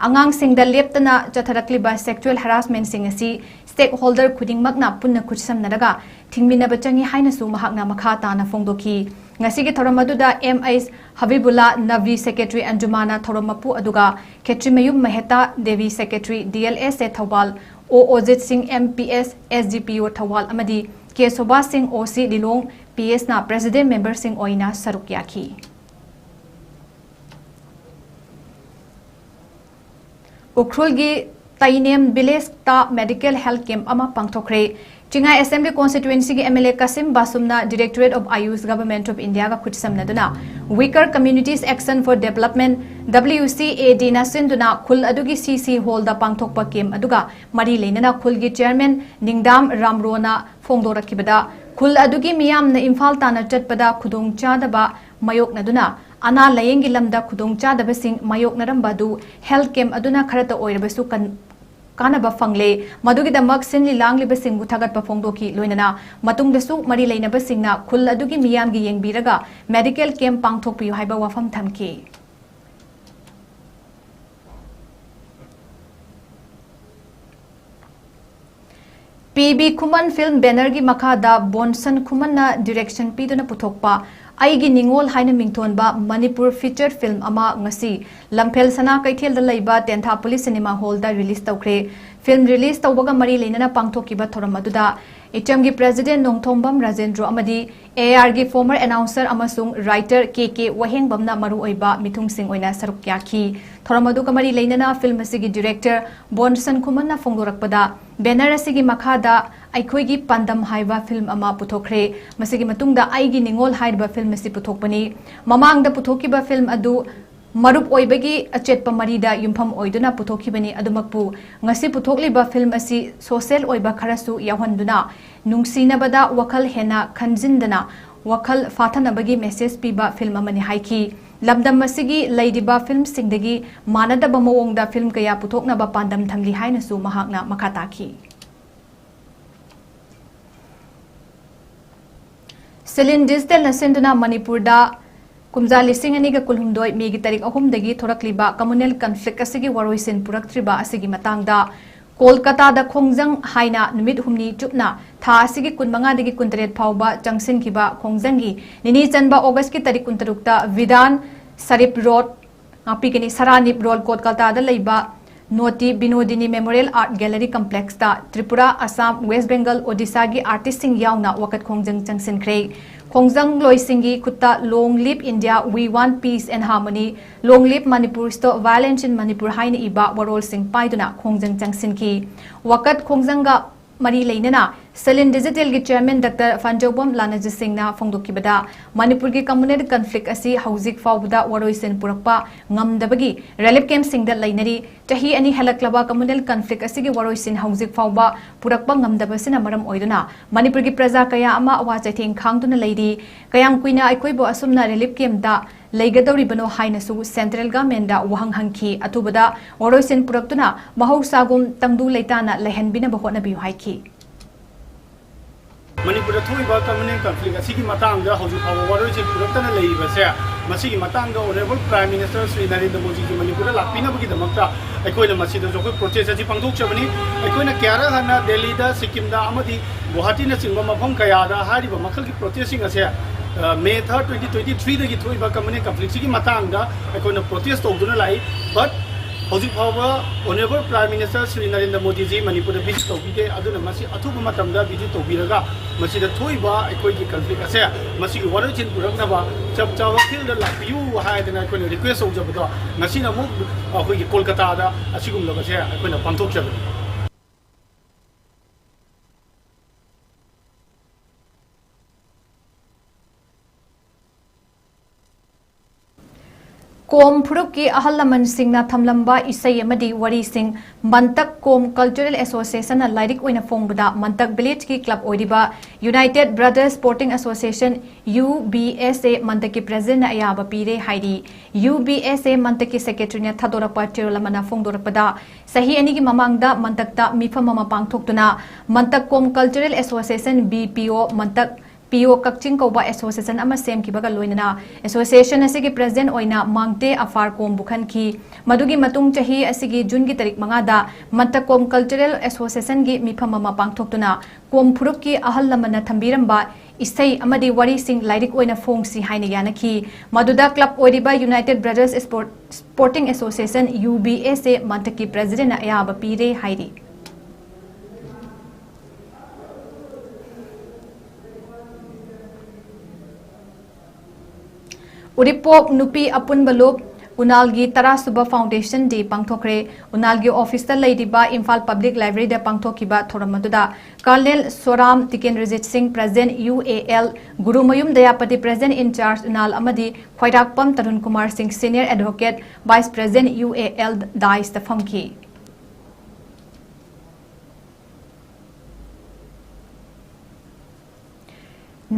ꯑꯉꯥꯡꯁꯤꯡꯗ ꯂꯦꯞꯇꯅ ꯆꯠꯊꯔꯛꯂꯤꯕ sexual harassment ꯁꯤꯡ ꯑꯁꯤ stakeholder ꯈꯨꯗꯤꯡꯃꯛꯅ ꯄꯨꯟꯅ ꯈꯨꯠꯁꯝꯅꯔꯒ ꯊꯤꯡꯃꯤꯟꯅꯕ ꯆꯪꯏ ꯍꯥꯏꯅꯁꯨ ꯃꯍꯥꯛꯅ ꯃꯈꯥ ꯇꯥꯅ ꯐꯣꯡꯗꯣꯛꯈꯤ꯫ ꯉꯁꯤꯒꯤ ꯊꯧꯔꯝ ꯑꯗꯨꯗ M H ꯍꯕꯤꯕꯨꯜꯂꯥ, ꯅꯚꯤ secretary ꯑꯟꯖꯨꯃꯥꯅ ꯊꯧꯔꯝ ꯃꯄꯨ ꯑꯗꯨꯒ ꯈꯦꯇ꯭ꯔꯤꯃꯌꯨꯝ Mehta Devi, secretary D L S A Thoubal, O ꯑꯣꯖꯤꯠ ꯁꯤꯡ, M P S, S D P O Thoubal ꯑꯃꯗꯤ K ꯁꯣꯚꯥ ꯁꯤꯡ, O C ꯂꯤꯂꯣꯡ, P S ꯅ president member ꯁꯤꯡ ꯑꯣꯏꯅ ꯁꯔꯨꯛ ꯌꯥꯈꯤ꯫ ꯎꯈ꯭ꯔꯨꯜꯒꯤ ꯇꯩꯅꯦꯝ village ꯇ medical health camp ꯑꯃ ꯄꯥꯡꯊꯣꯛꯈ꯭ꯔꯦ꯫ ꯆꯤꯡꯉꯥꯏ Assembly Constituency ꯒꯤ M L A Kasim ꯕꯥꯁꯨꯝꯅ Directorate of AYUSH, Government of India ꯒ ꯈꯨꯠꯁꯝꯅꯗꯨꯅ Weaker Communities Action for Development, W C A D ꯅ ꯁꯤꯟꯗꯨꯅ ꯈꯨꯜ ꯑꯗꯨꯒꯤ C C hall ꯗ ꯄꯥꯡꯊꯣꯛꯄ camp ꯑꯗꯨꯒ ꯃꯔꯤ ꯂꯩꯅꯅ ꯈꯨꯜꯒꯤ chairman ꯅꯤꯡꯗꯥꯝ ꯔꯥꯝꯔꯣꯅ ꯐꯣꯡꯗꯣꯔꯛꯈꯤꯕꯗ, ꯈꯨꯜ ꯑꯗꯨꯒꯤ ꯃꯤꯌꯥꯝꯅ ꯏꯝꯐꯥꯜ ꯇꯥꯟꯅ ꯆꯠꯄꯗ ꯈꯨꯗꯣꯡꯆꯥꯗꯕ ꯃꯥꯌꯣꯛꯅꯗꯨꯅ ꯑꯅꯥ ꯂꯥꯌꯦꯡꯒꯤ ꯂꯝꯗ ꯈꯨꯗꯣꯡꯆꯥꯗꯕꯁꯤꯡ ꯃꯥꯌꯣꯛꯅꯔꯝꯕ ꯑꯗꯨ health camp ꯑꯗꯨꯅ ꯈꯔꯇ ꯑꯣꯏꯔꯕꯁꯨ ꯀꯟ-, ꯀꯥꯟꯅꯕ ꯐꯪꯂꯦ꯫ ꯃꯗꯨꯒꯤꯗꯃꯛ ꯁꯤꯟꯂꯤ ꯂꯥꯡꯂꯤꯕꯁꯤꯡꯕꯨ ꯊꯥꯒꯠꯄ ꯐꯣꯡꯗꯣꯛꯈꯤ꯫ ꯂꯣꯏꯅꯅ ꯃꯇꯨꯡꯗꯁꯨ ꯃꯔꯤ ꯂꯩꯅꯕꯁꯤꯡꯅ ꯈꯨꯜ ꯑꯗꯨꯒꯤ ꯃꯤꯌꯥꯝꯒꯤ ꯌꯦꯡꯕꯤꯔꯒ medical camp ꯄꯥꯡꯊꯣꯛꯄꯤꯌꯨ ꯍꯥꯏꯕ ꯋꯥꯐꯝ ꯊꯝꯈꯤ꯫ P B ꯈꯨꯃꯟ film banner ꯒꯤ ꯃꯈꯥꯗ ꯕꯣꯟꯁꯟ ꯈꯨꯃꯟꯅ direction ꯄꯤꯗꯨꯅ ꯄꯨꯊꯣꯛꯄ ꯑꯩꯒꯤ ꯅꯤꯡꯉꯣꯜ ꯍꯥꯏꯅ ꯃꯤꯡꯊꯣꯟꯕ ꯃꯅꯤꯄꯨꯔ feature film ꯑꯃ ꯉꯁꯤ ꯂꯝꯐꯦꯜ ꯁꯅꯥ ꯀꯩꯊꯦꯜꯗ ꯂꯩꯕ ꯇꯦꯟꯊꯥ police cinema hall ꯗ release ꯇꯧꯈ꯭ꯔꯦ꯫ Film release ꯇꯧꯕꯒ ꯃꯔꯤ ꯂꯩꯅꯅ ꯄꯥꯡꯊꯣꯛꯈꯤꯕ ꯊꯧꯔꯝ ꯑꯗꯨꯗ ꯏꯆꯝꯒꯤ president ꯅꯣꯡꯊꯣꯝꯕꯝ ꯔꯥꯖꯦꯟꯗ꯭ꯔꯣ ꯑꯃꯗꯤ AIR ꯒꯤ former announcer ꯑꯃꯁꯨꯡ writer ꯀꯦ ꯀꯦ ꯋꯥꯍꯦꯡꯕꯝꯅ ꯃꯔꯨꯑꯣꯏꯕ ꯃꯤꯊꯨꯡꯁꯤꯡ ꯑꯣꯏꯅ ꯁꯔꯨꯛ ꯌꯥꯈꯤ꯫ ꯊꯧꯔꯝ ꯑꯗꯨꯒ ꯃꯔꯤ ꯂꯩꯅꯅ film ꯑꯁꯤꯒꯤ director ꯕꯣꯟꯁꯟ ꯈꯨꯃꯟꯅ ꯐꯣꯡꯗꯣꯔꯛꯄꯗ, banner ꯑꯁꯤꯒꯤ ꯃꯈꯥꯗ ꯑꯩꯈꯣꯏꯒꯤ ꯄꯥꯟꯗꯝ ꯍꯥꯏꯕ film ꯑꯃ ꯄꯨꯊꯣꯛꯈ꯭ꯔꯦ꯫ ꯃꯁꯤꯒꯤ ꯃꯇꯨꯡꯗ ꯑꯩꯒꯤ ꯅꯤꯡꯉꯣꯜ ꯍꯥꯏꯔꯤꯕ film ꯑꯁꯤ ꯄꯨꯊꯣꯛꯄꯅꯤ꯫ ꯃꯃꯥꯡꯗ ꯄꯨꯊꯣꯛꯈꯤꯕ film ꯑꯗꯨ ꯃꯔꯨꯞ ꯑꯣꯏꯕꯒꯤ ꯑꯆꯦꯠꯄ ꯃꯔꯤꯗ ꯌꯨꯝꯐꯝ ꯑꯣꯏꯗꯨꯅ ꯄꯨꯊꯣꯛꯈꯤꯕꯅꯤ꯫ ꯑꯗꯨꯃꯛꯄꯨ, ꯉꯁꯤ ꯄꯨꯊꯣꯛꯂꯤꯕ film ꯑꯁꯤ social ꯑꯣꯏꯕ ꯈꯔꯁꯨ ꯌꯥꯎꯍꯟꯗꯨꯅ, ꯅꯨꯡꯁꯤꯅꯕꯗ ꯋꯥꯈꯜ ꯍꯦꯟꯅ ꯈꯟꯖꯤꯟꯗꯅ ꯋꯥꯈꯜ ꯐꯥꯊꯅꯕꯒꯤ message ꯄꯤꯕ film ꯑꯃꯅꯤ ꯍꯥꯏꯈꯤ꯫ ꯂꯝꯗꯝ ꯑꯁꯤꯒꯤ ꯂꯩꯔꯤꯕ film ꯁꯤꯡꯗꯒꯤ ꯃꯥꯟꯅꯗꯕ ꯃꯑꯣꯡꯗ film ꯀꯌꯥ ꯄꯨꯊꯣꯛꯅꯕ ꯄꯥꯟꯗꯝ ꯊꯝꯂꯤ ꯍꯥꯏꯅꯁꯨ ꯃꯍꯥꯛꯅ ꯃꯈꯥ ꯇꯥꯈꯤ꯫ Silin Digital ꯅ ꯁꯤꯟꯗꯨꯅ ꯃꯅꯤꯄꯨꯔꯗ ꯀꯨꯝꯖꯥ ꯂꯤꯁꯤꯡ ꯑꯅꯤꯒ ꯀꯨꯟꯍꯨꯝꯗꯣꯏ ꯃꯦꯒꯤ ꯇꯥꯔꯤꯛ ꯑꯍꯨꯝꯗꯒꯤ ꯊꯣꯔꯛꯂꯤꯕ communal conflict ꯑꯁꯤꯒꯤ ꯋꯥꯔꯣꯏꯁꯤꯟ ꯄꯨꯔꯛꯇ꯭ꯔꯤꯕ ꯑꯁꯤꯒꯤ ꯃꯇꯥꯡꯗ ꯀꯣꯜꯀꯇꯥꯗ ꯈꯣꯡꯖꯪ ꯍꯥꯏꯅ ꯅꯨꯃꯤꯠ ꯍꯨꯝꯅꯤ ꯆꯨꯞꯅ ꯊꯥ ꯑꯁꯤꯒꯤ ꯀꯨꯟꯃꯉꯥꯗꯒꯤ ꯀꯨꯟꯇꯔꯦꯠ ꯐꯥꯎꯕ ꯆꯪꯁꯤꯟꯈꯤꯕ ꯈꯣꯡꯖꯪꯒꯤ ꯅꯤꯅꯤ ꯆꯟꯕ August ꯀꯤ ꯇꯥꯔꯤꯛ ꯀꯨꯟꯇꯔꯨꯛꯇ ꯕꯤꯙꯥꯟ ꯁꯔꯤꯞ ꯔꯣꯗ, ꯉꯥꯛꯄꯤꯒꯅꯤ, ꯁꯔꯥꯅꯤꯞ ꯔꯣꯗ, ꯀꯣꯜꯀꯇꯥꯗ ꯂꯩꯕ Noti Binodini Memorial Art Gallery Complex ꯇ ꯇ꯭ꯔꯤꯄꯨꯔꯥ, ꯑꯁꯥꯝ, ꯋꯦꯁ ꯕꯦꯡꯒꯜ, ꯑꯣꯗꯤꯁꯥꯒꯤ artist ꯁꯤꯡ ꯌꯥꯎꯅ ꯋꯥꯀꯠ ꯈꯣꯡꯖꯪ ꯆꯪꯁꯤꯟꯈ꯭ꯔꯦ꯫ ꯈꯣꯡꯖꯪꯂꯣꯏꯁꯤꯡꯒꯤ ꯈꯨꯠꯇ Long Live India, We Want Peace and Harmony, Long Live Manipur, Stop Violence in Manipur ꯍꯥꯏꯅ ꯏꯕ ꯋꯥꯔꯣꯜꯁꯤꯡ ꯄꯥꯏꯗꯨꯅ ꯈꯣꯡꯖꯪ ꯆꯪꯁꯤꯟꯈꯤ꯫ ꯋꯥꯀꯠ ꯈꯣꯡꯖꯪꯒ ꯃꯔꯤ ꯂꯩꯅꯅ Silin Digital ꯒꯤ chairman Doctor ꯐꯟꯖꯧꯕꯝ ꯂꯥꯅꯖꯤꯠ ꯁꯤꯡꯅ ꯐꯣꯡꯗꯣꯛꯈꯤꯕꯗ, ꯃꯅꯤꯄꯨꯔꯒꯤ communal conflict ꯑꯁꯤ ꯍꯧꯖꯤꯛ ꯐꯥꯎꯕꯗ ꯋꯥꯔꯣꯏꯁꯤꯟ ꯄꯨꯔꯛꯄ ꯉꯝꯗꯕꯒꯤ relief camp ꯁꯤꯡꯗ ꯂꯩꯅꯔꯤ꯫ ꯆꯍꯤ ꯑꯅꯤ ꯍꯦꯜꯂꯛꯂꯕ communal conflict ꯑꯁꯤꯒꯤ ꯋꯥꯔꯣꯏꯁꯤꯟ ꯍꯧꯖꯤꯛ ꯐꯥꯎꯕ ꯄꯨꯔꯛꯄ ꯉꯝꯗꯕꯁꯤꯅ ꯃꯔꯝ ꯑꯣꯏꯗꯨꯅ ꯃꯅꯤꯄꯨꯔꯒꯤ ꯄ꯭ꯔꯖꯥ ꯀꯌꯥ ꯑꯃ ꯑꯋꯥ ꯆꯩꯊꯦꯡ ꯈꯥꯡꯗꯨꯅ ꯂꯩꯔꯤ꯫ ꯀꯌꯥꯝ ꯀꯨꯏꯅ ꯑꯩꯈꯣꯏꯕꯨ ꯑꯁꯨꯝꯅ relief camp ꯇ ꯂꯩꯒꯗꯧꯔꯤꯕꯅꯣ ꯍꯥꯏꯅꯁꯨ central government ꯗ ꯋꯥꯍꯪ ꯍꯪꯈꯤ꯫ ꯑꯊꯨꯕꯗ ꯋꯥꯔꯣꯏꯁꯤꯟ ꯄꯨꯔꯛꯇꯨꯅ ꯃꯍꯧꯁꯥꯒꯨꯝ ꯇꯪꯗꯨ ꯂꯩꯇꯥꯅ ꯂꯩꯍꯟꯕꯤꯅꯕ ꯍꯣꯠꯅꯕꯤꯌꯨ ꯍꯥꯏꯈꯤ꯫ ꯃꯅꯤꯄꯨꯔꯗ ꯊꯣꯛꯏꯕ communal conflict ꯑꯁꯤꯒꯤ ꯃꯇꯥꯡꯗ ꯍꯧꯖꯤꯛ ꯐꯥꯎꯕ ꯋꯥꯔꯣꯏꯁꯤꯟ ꯄꯨꯔꯛꯇꯅ ꯂꯩꯔꯤꯕꯁꯦ, ꯃꯁꯤꯒꯤ ꯃꯇꯥꯡꯗ Honourable Prime Minister Shri Narendra ꯃꯣꯗꯤꯖꯤ ꯃꯅꯤꯄꯨꯔꯗ ꯂꯥꯛꯄꯤꯅꯕꯒꯤꯗꯃꯛꯇ ꯑꯩꯈꯣꯏꯅ ꯃꯁꯤꯗꯁꯨ ꯑꯩꯈꯣꯏ protest ꯑꯁꯤ ꯄꯥꯡꯊꯣꯛꯆꯕꯅꯤ꯫ ꯑꯩꯈꯣꯏꯅ ꯀꯌꯥꯔꯛ ꯍꯟꯅ ꯗꯦꯜꯂꯤꯗ, ꯁꯤꯛꯀꯤꯝꯗ ꯑꯃꯗꯤ ꯒꯨꯋꯥꯍꯥꯇꯤꯅꯆꯤꯡꯕ ꯃꯐꯝ ꯀꯌꯥꯗ ꯍꯥꯏꯔꯤꯕ ꯃꯈꯜꯒꯤ protest ꯁꯤꯡ ꯑꯁꯦ, ꯑ, May third, twenty twenty-three ꯗꯒꯤ ꯊꯣꯛꯏꯕ communal conflict ꯁꯤꯒꯤ ꯃꯇꯥꯡꯗ ꯑꯩꯈꯣꯏꯅ protest ꯇꯧꯗꯨꯅ ꯂꯥꯛꯏ꯫ But ꯍꯧꯖꯤꯛ ꯐꯥꯎꯕ Honourable Prime Minister Shri Narendra ꯃꯣꯗꯤꯖꯤ ꯃꯅꯤꯄꯨꯔꯗ ꯚꯤꯖꯤꯠ ꯇꯧꯕꯤꯗꯦ꯫ ꯑꯗꯨꯅ ꯃꯁꯤ ꯑꯊꯨꯕ ꯃꯇꯝꯗ ꯚꯤꯖꯤꯠ ꯇꯧꯕꯤꯔꯒ ꯃꯁꯤꯗ ꯊꯣꯛꯏꯕ ꯑꯩꯈꯣꯏꯒꯤ ꯀꯟꯐ꯭ꯂꯤꯛ ꯑꯁꯦ, ꯃꯁꯤꯒꯤ ꯋꯥꯔꯣꯏꯁꯤꯟ ꯄꯨꯔꯛꯅꯕ ꯆꯞ ꯆꯥꯕ ꯐꯤꯜꯗ ꯂꯥꯛꯄꯤꯌꯨ ꯍꯥꯏꯗꯅ ꯑꯩꯈꯣꯏꯅ ꯔꯤꯀ꯭ꯋꯦꯁ ꯇꯧꯖꯕꯗꯣ, ꯉꯁꯤꯅ ꯑꯃꯨꯛ ꯑꯩꯈꯣꯏꯒꯤ ꯀꯣꯜꯀꯇꯥꯗ ꯑꯁꯤꯒꯨꯝꯂꯕꯁꯦ ꯑꯩꯈꯣꯏꯅ ꯄꯥꯡꯊꯣꯛꯆꯕꯅꯤ꯫ ꯀꯣꯝ ꯐꯨꯔꯨꯞꯀꯤ ꯑꯍꯜ ꯂꯃꯟꯁꯤꯡꯅ ꯊꯝꯂꯝꯕ ꯏꯁꯩ ꯑꯃꯗꯤ ꯋꯥꯔꯤꯁꯤꯡ ꯃꯟꯇꯛ ꯀꯣꯝ ꯀꯜꯆꯔꯦꯜ ꯑꯦꯁꯣꯁꯤꯌꯦꯁꯟꯅ ꯂꯥꯏꯔꯤꯛ ꯑꯣꯏꯅ ꯐꯣꯡꯕꯗ ꯃꯟꯇꯛ ꯚꯤꯂꯦꯖꯀꯤ ꯀ꯭ꯂꯕ ꯑꯣꯏꯔꯤꯕ United Brothers Sporting Association, U B S A, ꯃꯟꯇꯛꯀꯤ ꯄ꯭ꯔꯦꯁꯤꯗꯦꯟꯠꯅ ꯑꯌꯥꯕ ꯄꯤꯔꯦ ꯍꯥꯏꯔꯤ꯫ U B S A ꯃꯟꯇꯛꯀꯤ ꯁꯦꯀ꯭ꯔꯦꯇꯔꯤꯅ ꯊꯥꯗꯣꯔꯛꯄ ꯆꯦꯔꯣꯜ ꯑꯃꯅ ꯐꯣꯡꯗꯣꯔꯛꯄꯗ, ꯆꯍꯤ ꯑꯅꯤꯒꯤ ꯃꯃꯥꯡꯗ ꯃꯟꯇꯛꯇ ꯃꯤꯐꯝ ꯑꯃ ꯄꯥꯡꯊꯣꯛꯇꯨꯅ Mantak Kom cultural association, B P O, Mantak P O ꯀꯛꯆꯤꯡ ꯀꯧꯕ ꯑꯦꯁꯣꯁꯤꯌꯦꯁꯟ ꯑꯃ ꯁꯦꯝꯈꯤꯕꯒ ꯂꯣꯏꯅꯅ ꯑꯦꯁꯣꯁꯤꯌꯦꯁꯟ ꯑꯁꯤꯒꯤ ꯄ꯭ꯔꯦꯁꯤꯗꯦꯟꯠ ꯑꯣꯏꯅ ꯃꯥꯡꯇꯦ ꯑꯐꯥꯔ ꯀꯣꯝꯕꯨ ꯈꯟꯈꯤ꯫ ꯃꯗꯨꯒꯤ ꯃꯇꯨꯡ ꯆꯍꯤ ꯑꯁꯤꯒꯤ ꯖꯨꯟꯒꯤ ꯇꯥꯔꯤꯛ ꯃꯉꯥꯗ ꯃꯟꯇꯛ ꯀꯣꯝ ꯀꯜꯆꯔꯦꯜ ꯑꯦꯁꯣꯁꯤꯌꯦꯁꯟꯒꯤ ꯃꯤꯐꯝ ꯑꯃ ꯄꯥꯡꯊꯣꯛꯇꯨꯅ ꯀꯣꯝ ꯐꯨꯔꯨꯞꯀꯤ ꯑꯍꯜ ꯂꯃꯟꯅ ꯊꯝꯕꯤꯔꯝꯕ ꯏꯁꯩ ꯑꯃꯗꯤ ꯋꯥꯔꯤꯁꯤꯡ ꯂꯥꯏꯔꯤꯛ ꯑꯣꯏꯅ ꯐꯣꯡꯁꯤ ꯍꯥꯏꯅ ꯌꯥꯅꯈꯤ꯫ ꯃꯗꯨꯗ ꯀ꯭ꯂꯕ ꯑꯣꯏꯔꯤꯕ United Brothers Sport-, Sporting Association, U B S A, ꯃꯟꯇꯛꯀꯤ ꯄ꯭ꯔꯦꯁꯤꯗꯦꯟꯠꯅ ꯑꯌꯥꯕ ꯄꯤꯔꯦ ꯍꯥꯏꯔꯤ꯫ ꯎꯔꯤꯄꯣꯛ ꯅꯨꯄꯤ ꯑꯄꯨꯟꯕ ꯂꯨꯞ ꯎꯅꯥꯜꯒꯤ ꯇꯔꯥꯁꯨꯕ Foundation Day ꯄꯥꯡꯊꯣꯛꯈ꯭ꯔꯦ꯫ ꯎꯅꯥꯜꯒꯤ ꯑꯣꯐꯤꯁꯇ ꯂꯩꯔꯤꯕ ꯏꯝꯐꯥꯜ ꯄꯕ꯭ꯂꯤꯛ ꯂꯥꯏꯕ꯭ꯔꯦꯔꯤꯗ ꯄꯥꯡꯊꯣꯛꯈꯤꯕ ꯊꯧꯔꯝ ꯑꯗꯨꯗ colonel Soram Tikendrajit Singh, president, U A L, Gurumayum Dayapati, president in charge ꯎꯅꯥꯜ, ꯑꯃꯗꯤ Khwairakpam Tarun Kumar Singh, senior advocate, vice president, U A L, ꯗꯥꯏꯁꯇ ꯐꯝꯈꯤ꯫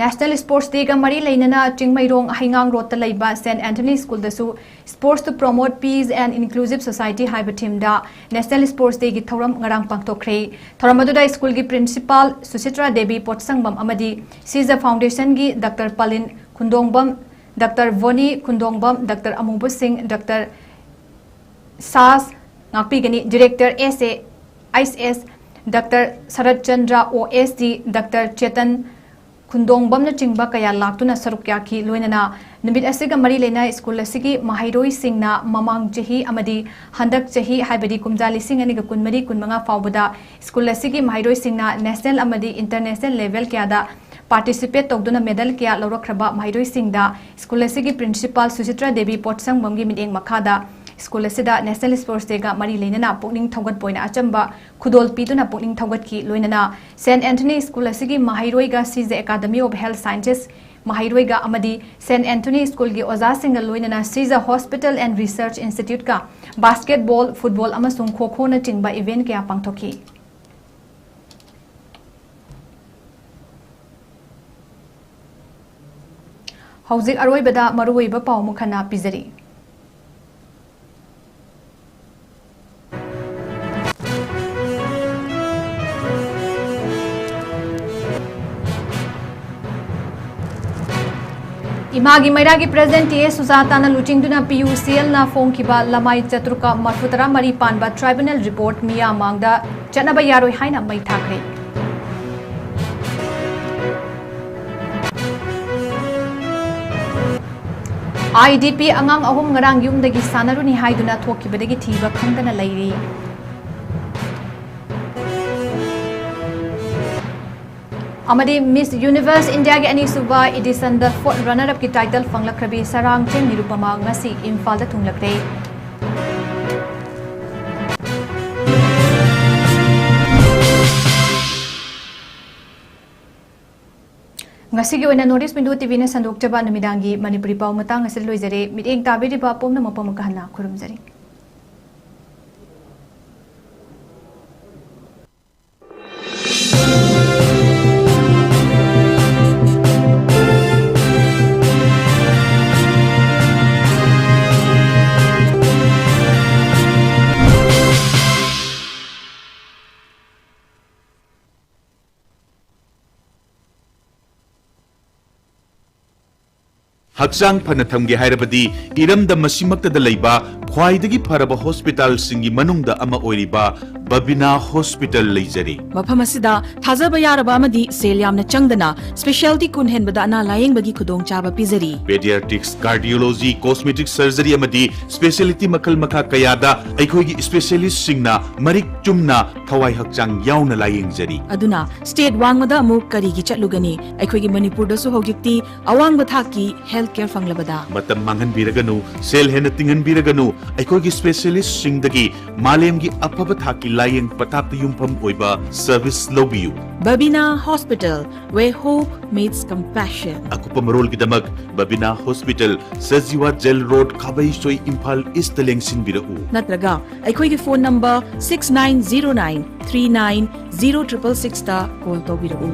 National Sports Dayꯒ ꯃꯔꯤ ꯂꯩꯅꯅ ꯆꯤꯡꯃꯩꯔꯣꯡ ꯍꯩꯉꯥꯡ ꯔꯣꯗꯇ ꯂꯩꯕ Saint Anthony Schoolꯗꯁꯨ Sports to Promote Peace and Inclusive Society ꯍꯥꯏꯕ themeꯗ National Sports Dayꯒꯤ ꯊꯧꯔꯝ ꯉꯔꯥꯡ ꯄꯥꯡꯊꯣꯛꯈ꯭ꯔꯦ꯫ ꯊꯧꯔꯝ ꯑꯗꯨꯗ ꯁ꯭ꯀꯨꯜꯒꯤ ꯄ꯭ꯔꯤꯟꯁꯤꯄꯥꯜ ꯁꯨꯁꯤꯇ꯭ꯔꯥ ꯗꯦꯕꯤ ꯄꯣꯠꯁꯪꯕꯝ ꯑꯃꯗꯤ ꯁꯤꯖ Foundationꯒꯤ doctor Palin Khundongbam, doctor Bhoni Khundongbam, doctor Amuba Singh, doctor ꯁꯥꯁ ꯉꯥꯛꯄꯤꯒꯅꯤ, director S A, S S, doctor Sarat Chandra, O S D, doctor Chetan ꯈꯨꯟꯗꯣꯡꯕꯝꯅꯆꯤꯡꯕ ꯀꯌꯥ ꯂꯥꯛꯇꯨꯅ ꯁꯔꯨꯛ ꯌꯥꯈꯤ꯫ ꯂꯣꯏꯅꯅ ꯅꯨꯃꯤꯠ ꯑꯁꯤꯒ ꯃꯔꯤ ꯂꯩꯅ ꯁ꯭ꯀꯨꯜ ꯑꯁꯤꯒꯤ ꯃꯍꯩꯔꯣꯏꯁꯤꯡꯅ ꯃꯃꯥꯡ ꯆꯍꯤ ꯑꯃꯗꯤ ꯍꯟꯗꯛ ꯆꯍꯤ, ꯍꯥꯏꯕꯗꯤ ꯀꯨꯝꯖꯥ ꯂꯤꯁꯤꯡ ꯑꯅꯤꯒ ꯀꯨꯟꯃꯔꯤ ꯀꯨꯟꯃꯉꯥ ꯐꯥꯎꯕꯗ ꯁ꯭ꯀꯨꯜ ꯑꯁꯤꯒꯤ ꯃꯍꯩꯔꯣꯏꯁꯤꯡꯅ ꯅꯦꯁꯅꯦꯜ ꯑꯃꯗꯤ ꯏꯟꯇꯔꯅꯦꯁꯅꯦꯜ ꯂꯦꯚꯦꯜ ꯀꯌꯥꯗ ꯄꯥꯔꯇꯤꯁꯤꯄꯦꯠ ꯇꯧꯗꯨꯅ ꯃꯦꯗꯜ ꯀꯌꯥ ꯂꯧꯔꯛꯈ꯭ꯔꯕ ꯃꯍꯩꯔꯣꯏꯁꯤꯡꯗ ꯁ꯭ꯀꯨꯜ ꯑꯁꯤꯒꯤ ꯄ꯭ꯔꯤꯟꯁꯤꯄꯥꯜ ꯁꯨꯆꯤꯇ꯭ꯔ ꯗꯦꯕꯤ ꯄꯣꯠꯁꯪꯕꯝꯒꯤ ꯃꯤꯠꯌꯦꯡ ꯃꯈꯥꯗ ꯁ꯭ꯀꯨꯜ ꯑꯁꯤꯗ ꯅꯦꯁꯅꯦꯜ ꯁ꯭ꯄꯣꯔꯠꯁ ꯗꯦꯒ ꯃꯔꯤ ꯂꯩꯅꯅ ꯄꯨꯛꯅꯤꯡ ꯊꯧꯒꯠꯄ ꯑꯣꯏꯅ ꯑꯆꯝꯕ ꯈꯨꯗꯣꯜ ꯄꯤꯗꯨꯅ ꯄꯨꯛꯅꯤꯡ ꯊꯧꯒꯠꯈꯤ꯫ ꯂꯣꯏꯅꯅ ꯁꯦꯟꯠ ꯑꯦꯟꯊꯣꯅꯤ ꯁ꯭ꯀꯨꯜ ꯑꯁꯤꯒꯤ ꯃꯍꯩꯔꯣꯏꯒ Shija academy of health sciences ꯃꯍꯩꯔꯣꯏꯒ ꯑꯃꯗꯤ ꯁꯦꯟꯠ ꯑꯦꯟꯊꯣꯅꯤ ꯁ꯭ꯀꯨꯜꯒꯤ ꯑꯣꯖꯥꯁꯤꯡꯒ ꯂꯣꯏꯅꯅ ꯁꯤꯖ ꯍꯣꯁꯄꯤꯇꯥꯜ ꯑꯦꯟ ꯔꯤꯁꯔꯆ ꯏꯟꯁꯇꯤꯇ꯭ꯌꯨꯠꯀ ꯕꯥꯁꯀꯦꯠꯕꯣꯜ, ꯐꯨꯠꯕꯣꯜ ꯑꯃꯁꯨꯡ ꯈꯣ ꯈꯣꯅꯆꯤꯡꯕ ꯏꯚꯦꯟꯠ ꯀꯌꯥ ꯄꯥꯡꯊꯣꯛꯈꯤ꯫ ꯍꯧꯖꯤꯛ ꯑꯔꯣꯏꯕꯗ ꯃꯔꯨꯑꯣꯏꯕ ꯄꯥꯎ ꯑꯃꯨꯛ ꯍꯟꯅ ꯄꯤꯖꯔꯤ꯫ ꯏꯃꯥꯒꯤ ꯃꯩꯔꯥꯒꯤ ꯄ꯭ꯔꯦꯁꯤꯗꯦꯟꯠ ꯇꯤ ꯑꯦꯁ ꯁꯨꯖꯥꯇꯥꯅ ꯂꯨꯆꯤꯡꯗꯨꯅ ꯄꯤ ꯌꯨ ꯁꯤ ꯑꯦꯜꯅ ꯐꯣꯡꯈꯤꯕ ꯂꯃꯥꯏ ꯆꯥꯇ꯭ꯔꯨꯛꯀ ꯃꯔꯐꯨ ꯇꯔꯥ ꯃꯔꯤ ꯄꯥꯟꯕ ꯇ꯭ꯔꯥꯏꯕꯨꯅꯦꯜ ꯔꯤꯄꯣꯔꯠ ꯃꯤꯌꯥ ꯃꯥꯡꯗ ꯆꯠꯅꯕ ꯌꯥꯔꯣꯏ ꯍꯥꯏꯅ ꯃꯩ ꯊꯥꯈ꯭ꯔꯦ꯫ ꯑꯥꯏ ꯗꯤ ꯄꯤ ꯑꯉꯥꯡ ꯑꯍꯨꯝ ꯉꯔꯥꯡ ꯌꯨꯝꯗꯒꯤ ꯁꯥꯟꯅꯔꯨꯅꯤ ꯍꯥꯏꯗꯨꯅ ꯊꯣꯛꯈꯤꯕꯗꯒꯤ ꯊꯤꯕ ꯈꯪꯗꯅ ꯂꯩꯔꯤ꯫ ꯑꯃꯗꯤ ꯃꯤꯁ ꯌꯨꯅꯤꯚꯔꯁ ꯏꯟꯗꯤꯌꯥꯒꯤ ꯑꯅꯤꯁꯨꯕ ꯏꯗꯤꯁꯟꯗ ꯐꯣꯔꯠ ꯔꯅꯔ ꯑꯞꯀꯤ ꯇꯥꯏꯇꯜ ꯐꯪꯂꯛꯈ꯭ꯔꯕꯤ ꯁꯔꯥꯡꯆꯦꯝ ꯅꯤꯔꯨꯄꯃꯥ ꯉꯁꯤ ꯏꯝꯐꯥꯜꯗ ꯊꯨꯡꯂꯛꯂꯦ꯫ ꯉꯁꯤꯒꯤ ꯑꯣꯏꯅ ꯅꯣꯔꯠ ꯏꯁ ꯋꯤꯟꯗꯣ ꯇꯤ ꯚꯤꯅ ꯁꯟꯗꯣꯛꯆꯕ ꯅꯨꯃꯤꯗꯥꯡꯒꯤ ꯃꯅꯤꯄꯨꯔꯤ ꯄꯥꯎ ꯃꯇꯥꯡ ꯑꯁꯤꯗ ꯂꯣꯏꯖꯔꯦ꯫ ꯃꯤꯠꯌꯦꯡ ꯇꯥꯕꯤꯔꯤꯕ ꯄꯨꯝꯅꯃꯛꯄꯨ ꯑꯃꯨꯛꯀ ꯍꯟꯅ ꯈꯨꯔꯨꯝꯖꯔꯤ꯫ ꯍꯛꯆꯥꯡ ꯐꯅ ꯊꯝꯒꯦ ꯍꯥꯏꯔꯕꯗꯤ ꯏꯔꯝꯗꯝ ꯑꯁꯤꯃꯛꯇꯗ ꯂꯩꯕ ꯈ꯭ꯋꯥꯏꯗꯒꯤ ꯐꯔꯕ ꯍꯣꯁꯄꯤꯇꯥꯜꯁꯤꯡꯒꯤ ꯃꯅꯨꯡꯗ ꯑꯃ ꯑꯣꯏꯔꯤꯕ ꯕꯕꯤꯅꯥ ꯍꯣꯁꯄꯤꯇꯥꯜ ꯂꯩꯖꯔꯤ꯫ ꯃꯐꯝ ꯑꯁꯤꯗ ꯊꯥꯖꯕ ꯌꯥꯔꯕ ꯑꯃꯗꯤ ꯁꯦꯜ ꯌꯥꯝꯅ ꯆꯪꯗꯅ ꯁ꯭ꯄꯦꯁꯤꯌꯦꯜꯇꯤ ꯀꯨꯟ ꯍꯦꯟꯕꯗ ꯑꯅꯥ ꯂꯥꯌꯦꯡꯕꯒꯤ ꯈꯨꯗꯣꯡꯆꯥꯕ ꯄꯤꯖꯔꯤ꯫ ꯄꯦꯗꯤꯌꯥꯇ꯭ꯔꯤꯛꯁ, ꯀꯥꯔꯗꯤꯑꯣꯂꯣꯖꯤ, ꯀꯣꯁꯃꯦꯇꯤꯛ ꯁꯔꯖꯔꯤ ꯑꯃꯗꯤ ꯁ꯭ꯄꯦꯁꯤꯌꯦꯂꯤꯇꯤ ꯃꯈꯜ ꯃꯈꯥ ꯀꯌꯥꯗ ꯑꯩꯈꯣꯏꯒꯤ ꯁ꯭ꯄꯦꯁꯤꯌꯦꯂꯤꯁꯁꯤꯡꯅ ꯃꯔꯤꯛ ꯆꯨꯝꯅ ꯊꯋꯥꯏ ꯍꯛꯆꯥꯡ ꯌꯥꯎꯅ ꯂꯥꯌꯦꯡꯖꯔꯤ꯫ ꯑꯗꯨꯅ ꯁ꯭ꯇꯦꯠ ꯋꯥꯡꯃꯗ ꯑꯃꯨꯛ ꯀꯔꯤꯒꯤ ꯆꯠꯂꯨꯒꯅꯤ? ꯑꯩꯈꯣꯏꯒꯤ ꯃꯅꯤꯄꯨꯔꯗꯁꯨ ꯍꯧꯖꯤꯛꯇꯤ ꯑꯋꯥꯡꯕ ꯊꯥꯛꯀꯤ ꯍꯦꯜꯊ ꯀꯦꯌꯔ ꯐꯪꯂꯕꯗ꯫ ꯃꯇꯝ ꯃꯥꯡꯍꯟꯕꯤꯔꯒꯅꯨ, ꯁꯦꯜ ꯍꯦꯟꯅ ꯇꯤꯡꯍꯟꯕꯤꯔꯒꯅꯨ, ꯑꯩꯈꯣꯏꯒꯤ ꯁ꯭ꯄꯦꯁꯤꯌꯦꯂꯤꯁꯁꯤꯡꯗꯒꯤ ꯃꯥꯂꯦꯝꯒꯤ ꯑꯐꯕ ꯊꯥꯛꯀꯤ ꯂꯥꯌꯦꯡ ꯄꯊꯥꯞꯇ ꯌꯨꯝꯐꯝ ꯑꯣꯏꯕ ꯁꯔꯚꯤꯁ ꯂꯧꯕꯤꯌꯨ꯫ Babina hospital, where hope meets compassion. ꯑꯀꯨꯞꯄ ꯃꯔꯣꯜꯒꯤꯗꯃꯛ Babina hospital, Sajiwa jail road, Khabeisoi, Imphal east ꯂꯦꯡꯁꯤꯟꯕꯤꯔꯛꯎ꯫ ꯅꯠꯇ꯭ꯔꯒ ꯑꯩꯈꯣꯏꯒꯤ phone number six nine zero nine three nine zero triple sixꯇ ꯀꯣꯜ ꯇꯧꯕꯤꯔꯛꯎ꯫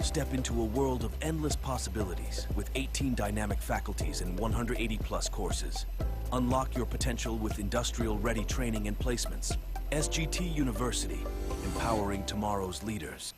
Step into a world of endless possibilities with eighteen dynamic faculties and one hundred eighty plus courses. Unlock your potential with industrial ready training and placements. S G T University, empowering tomorrow's leaders.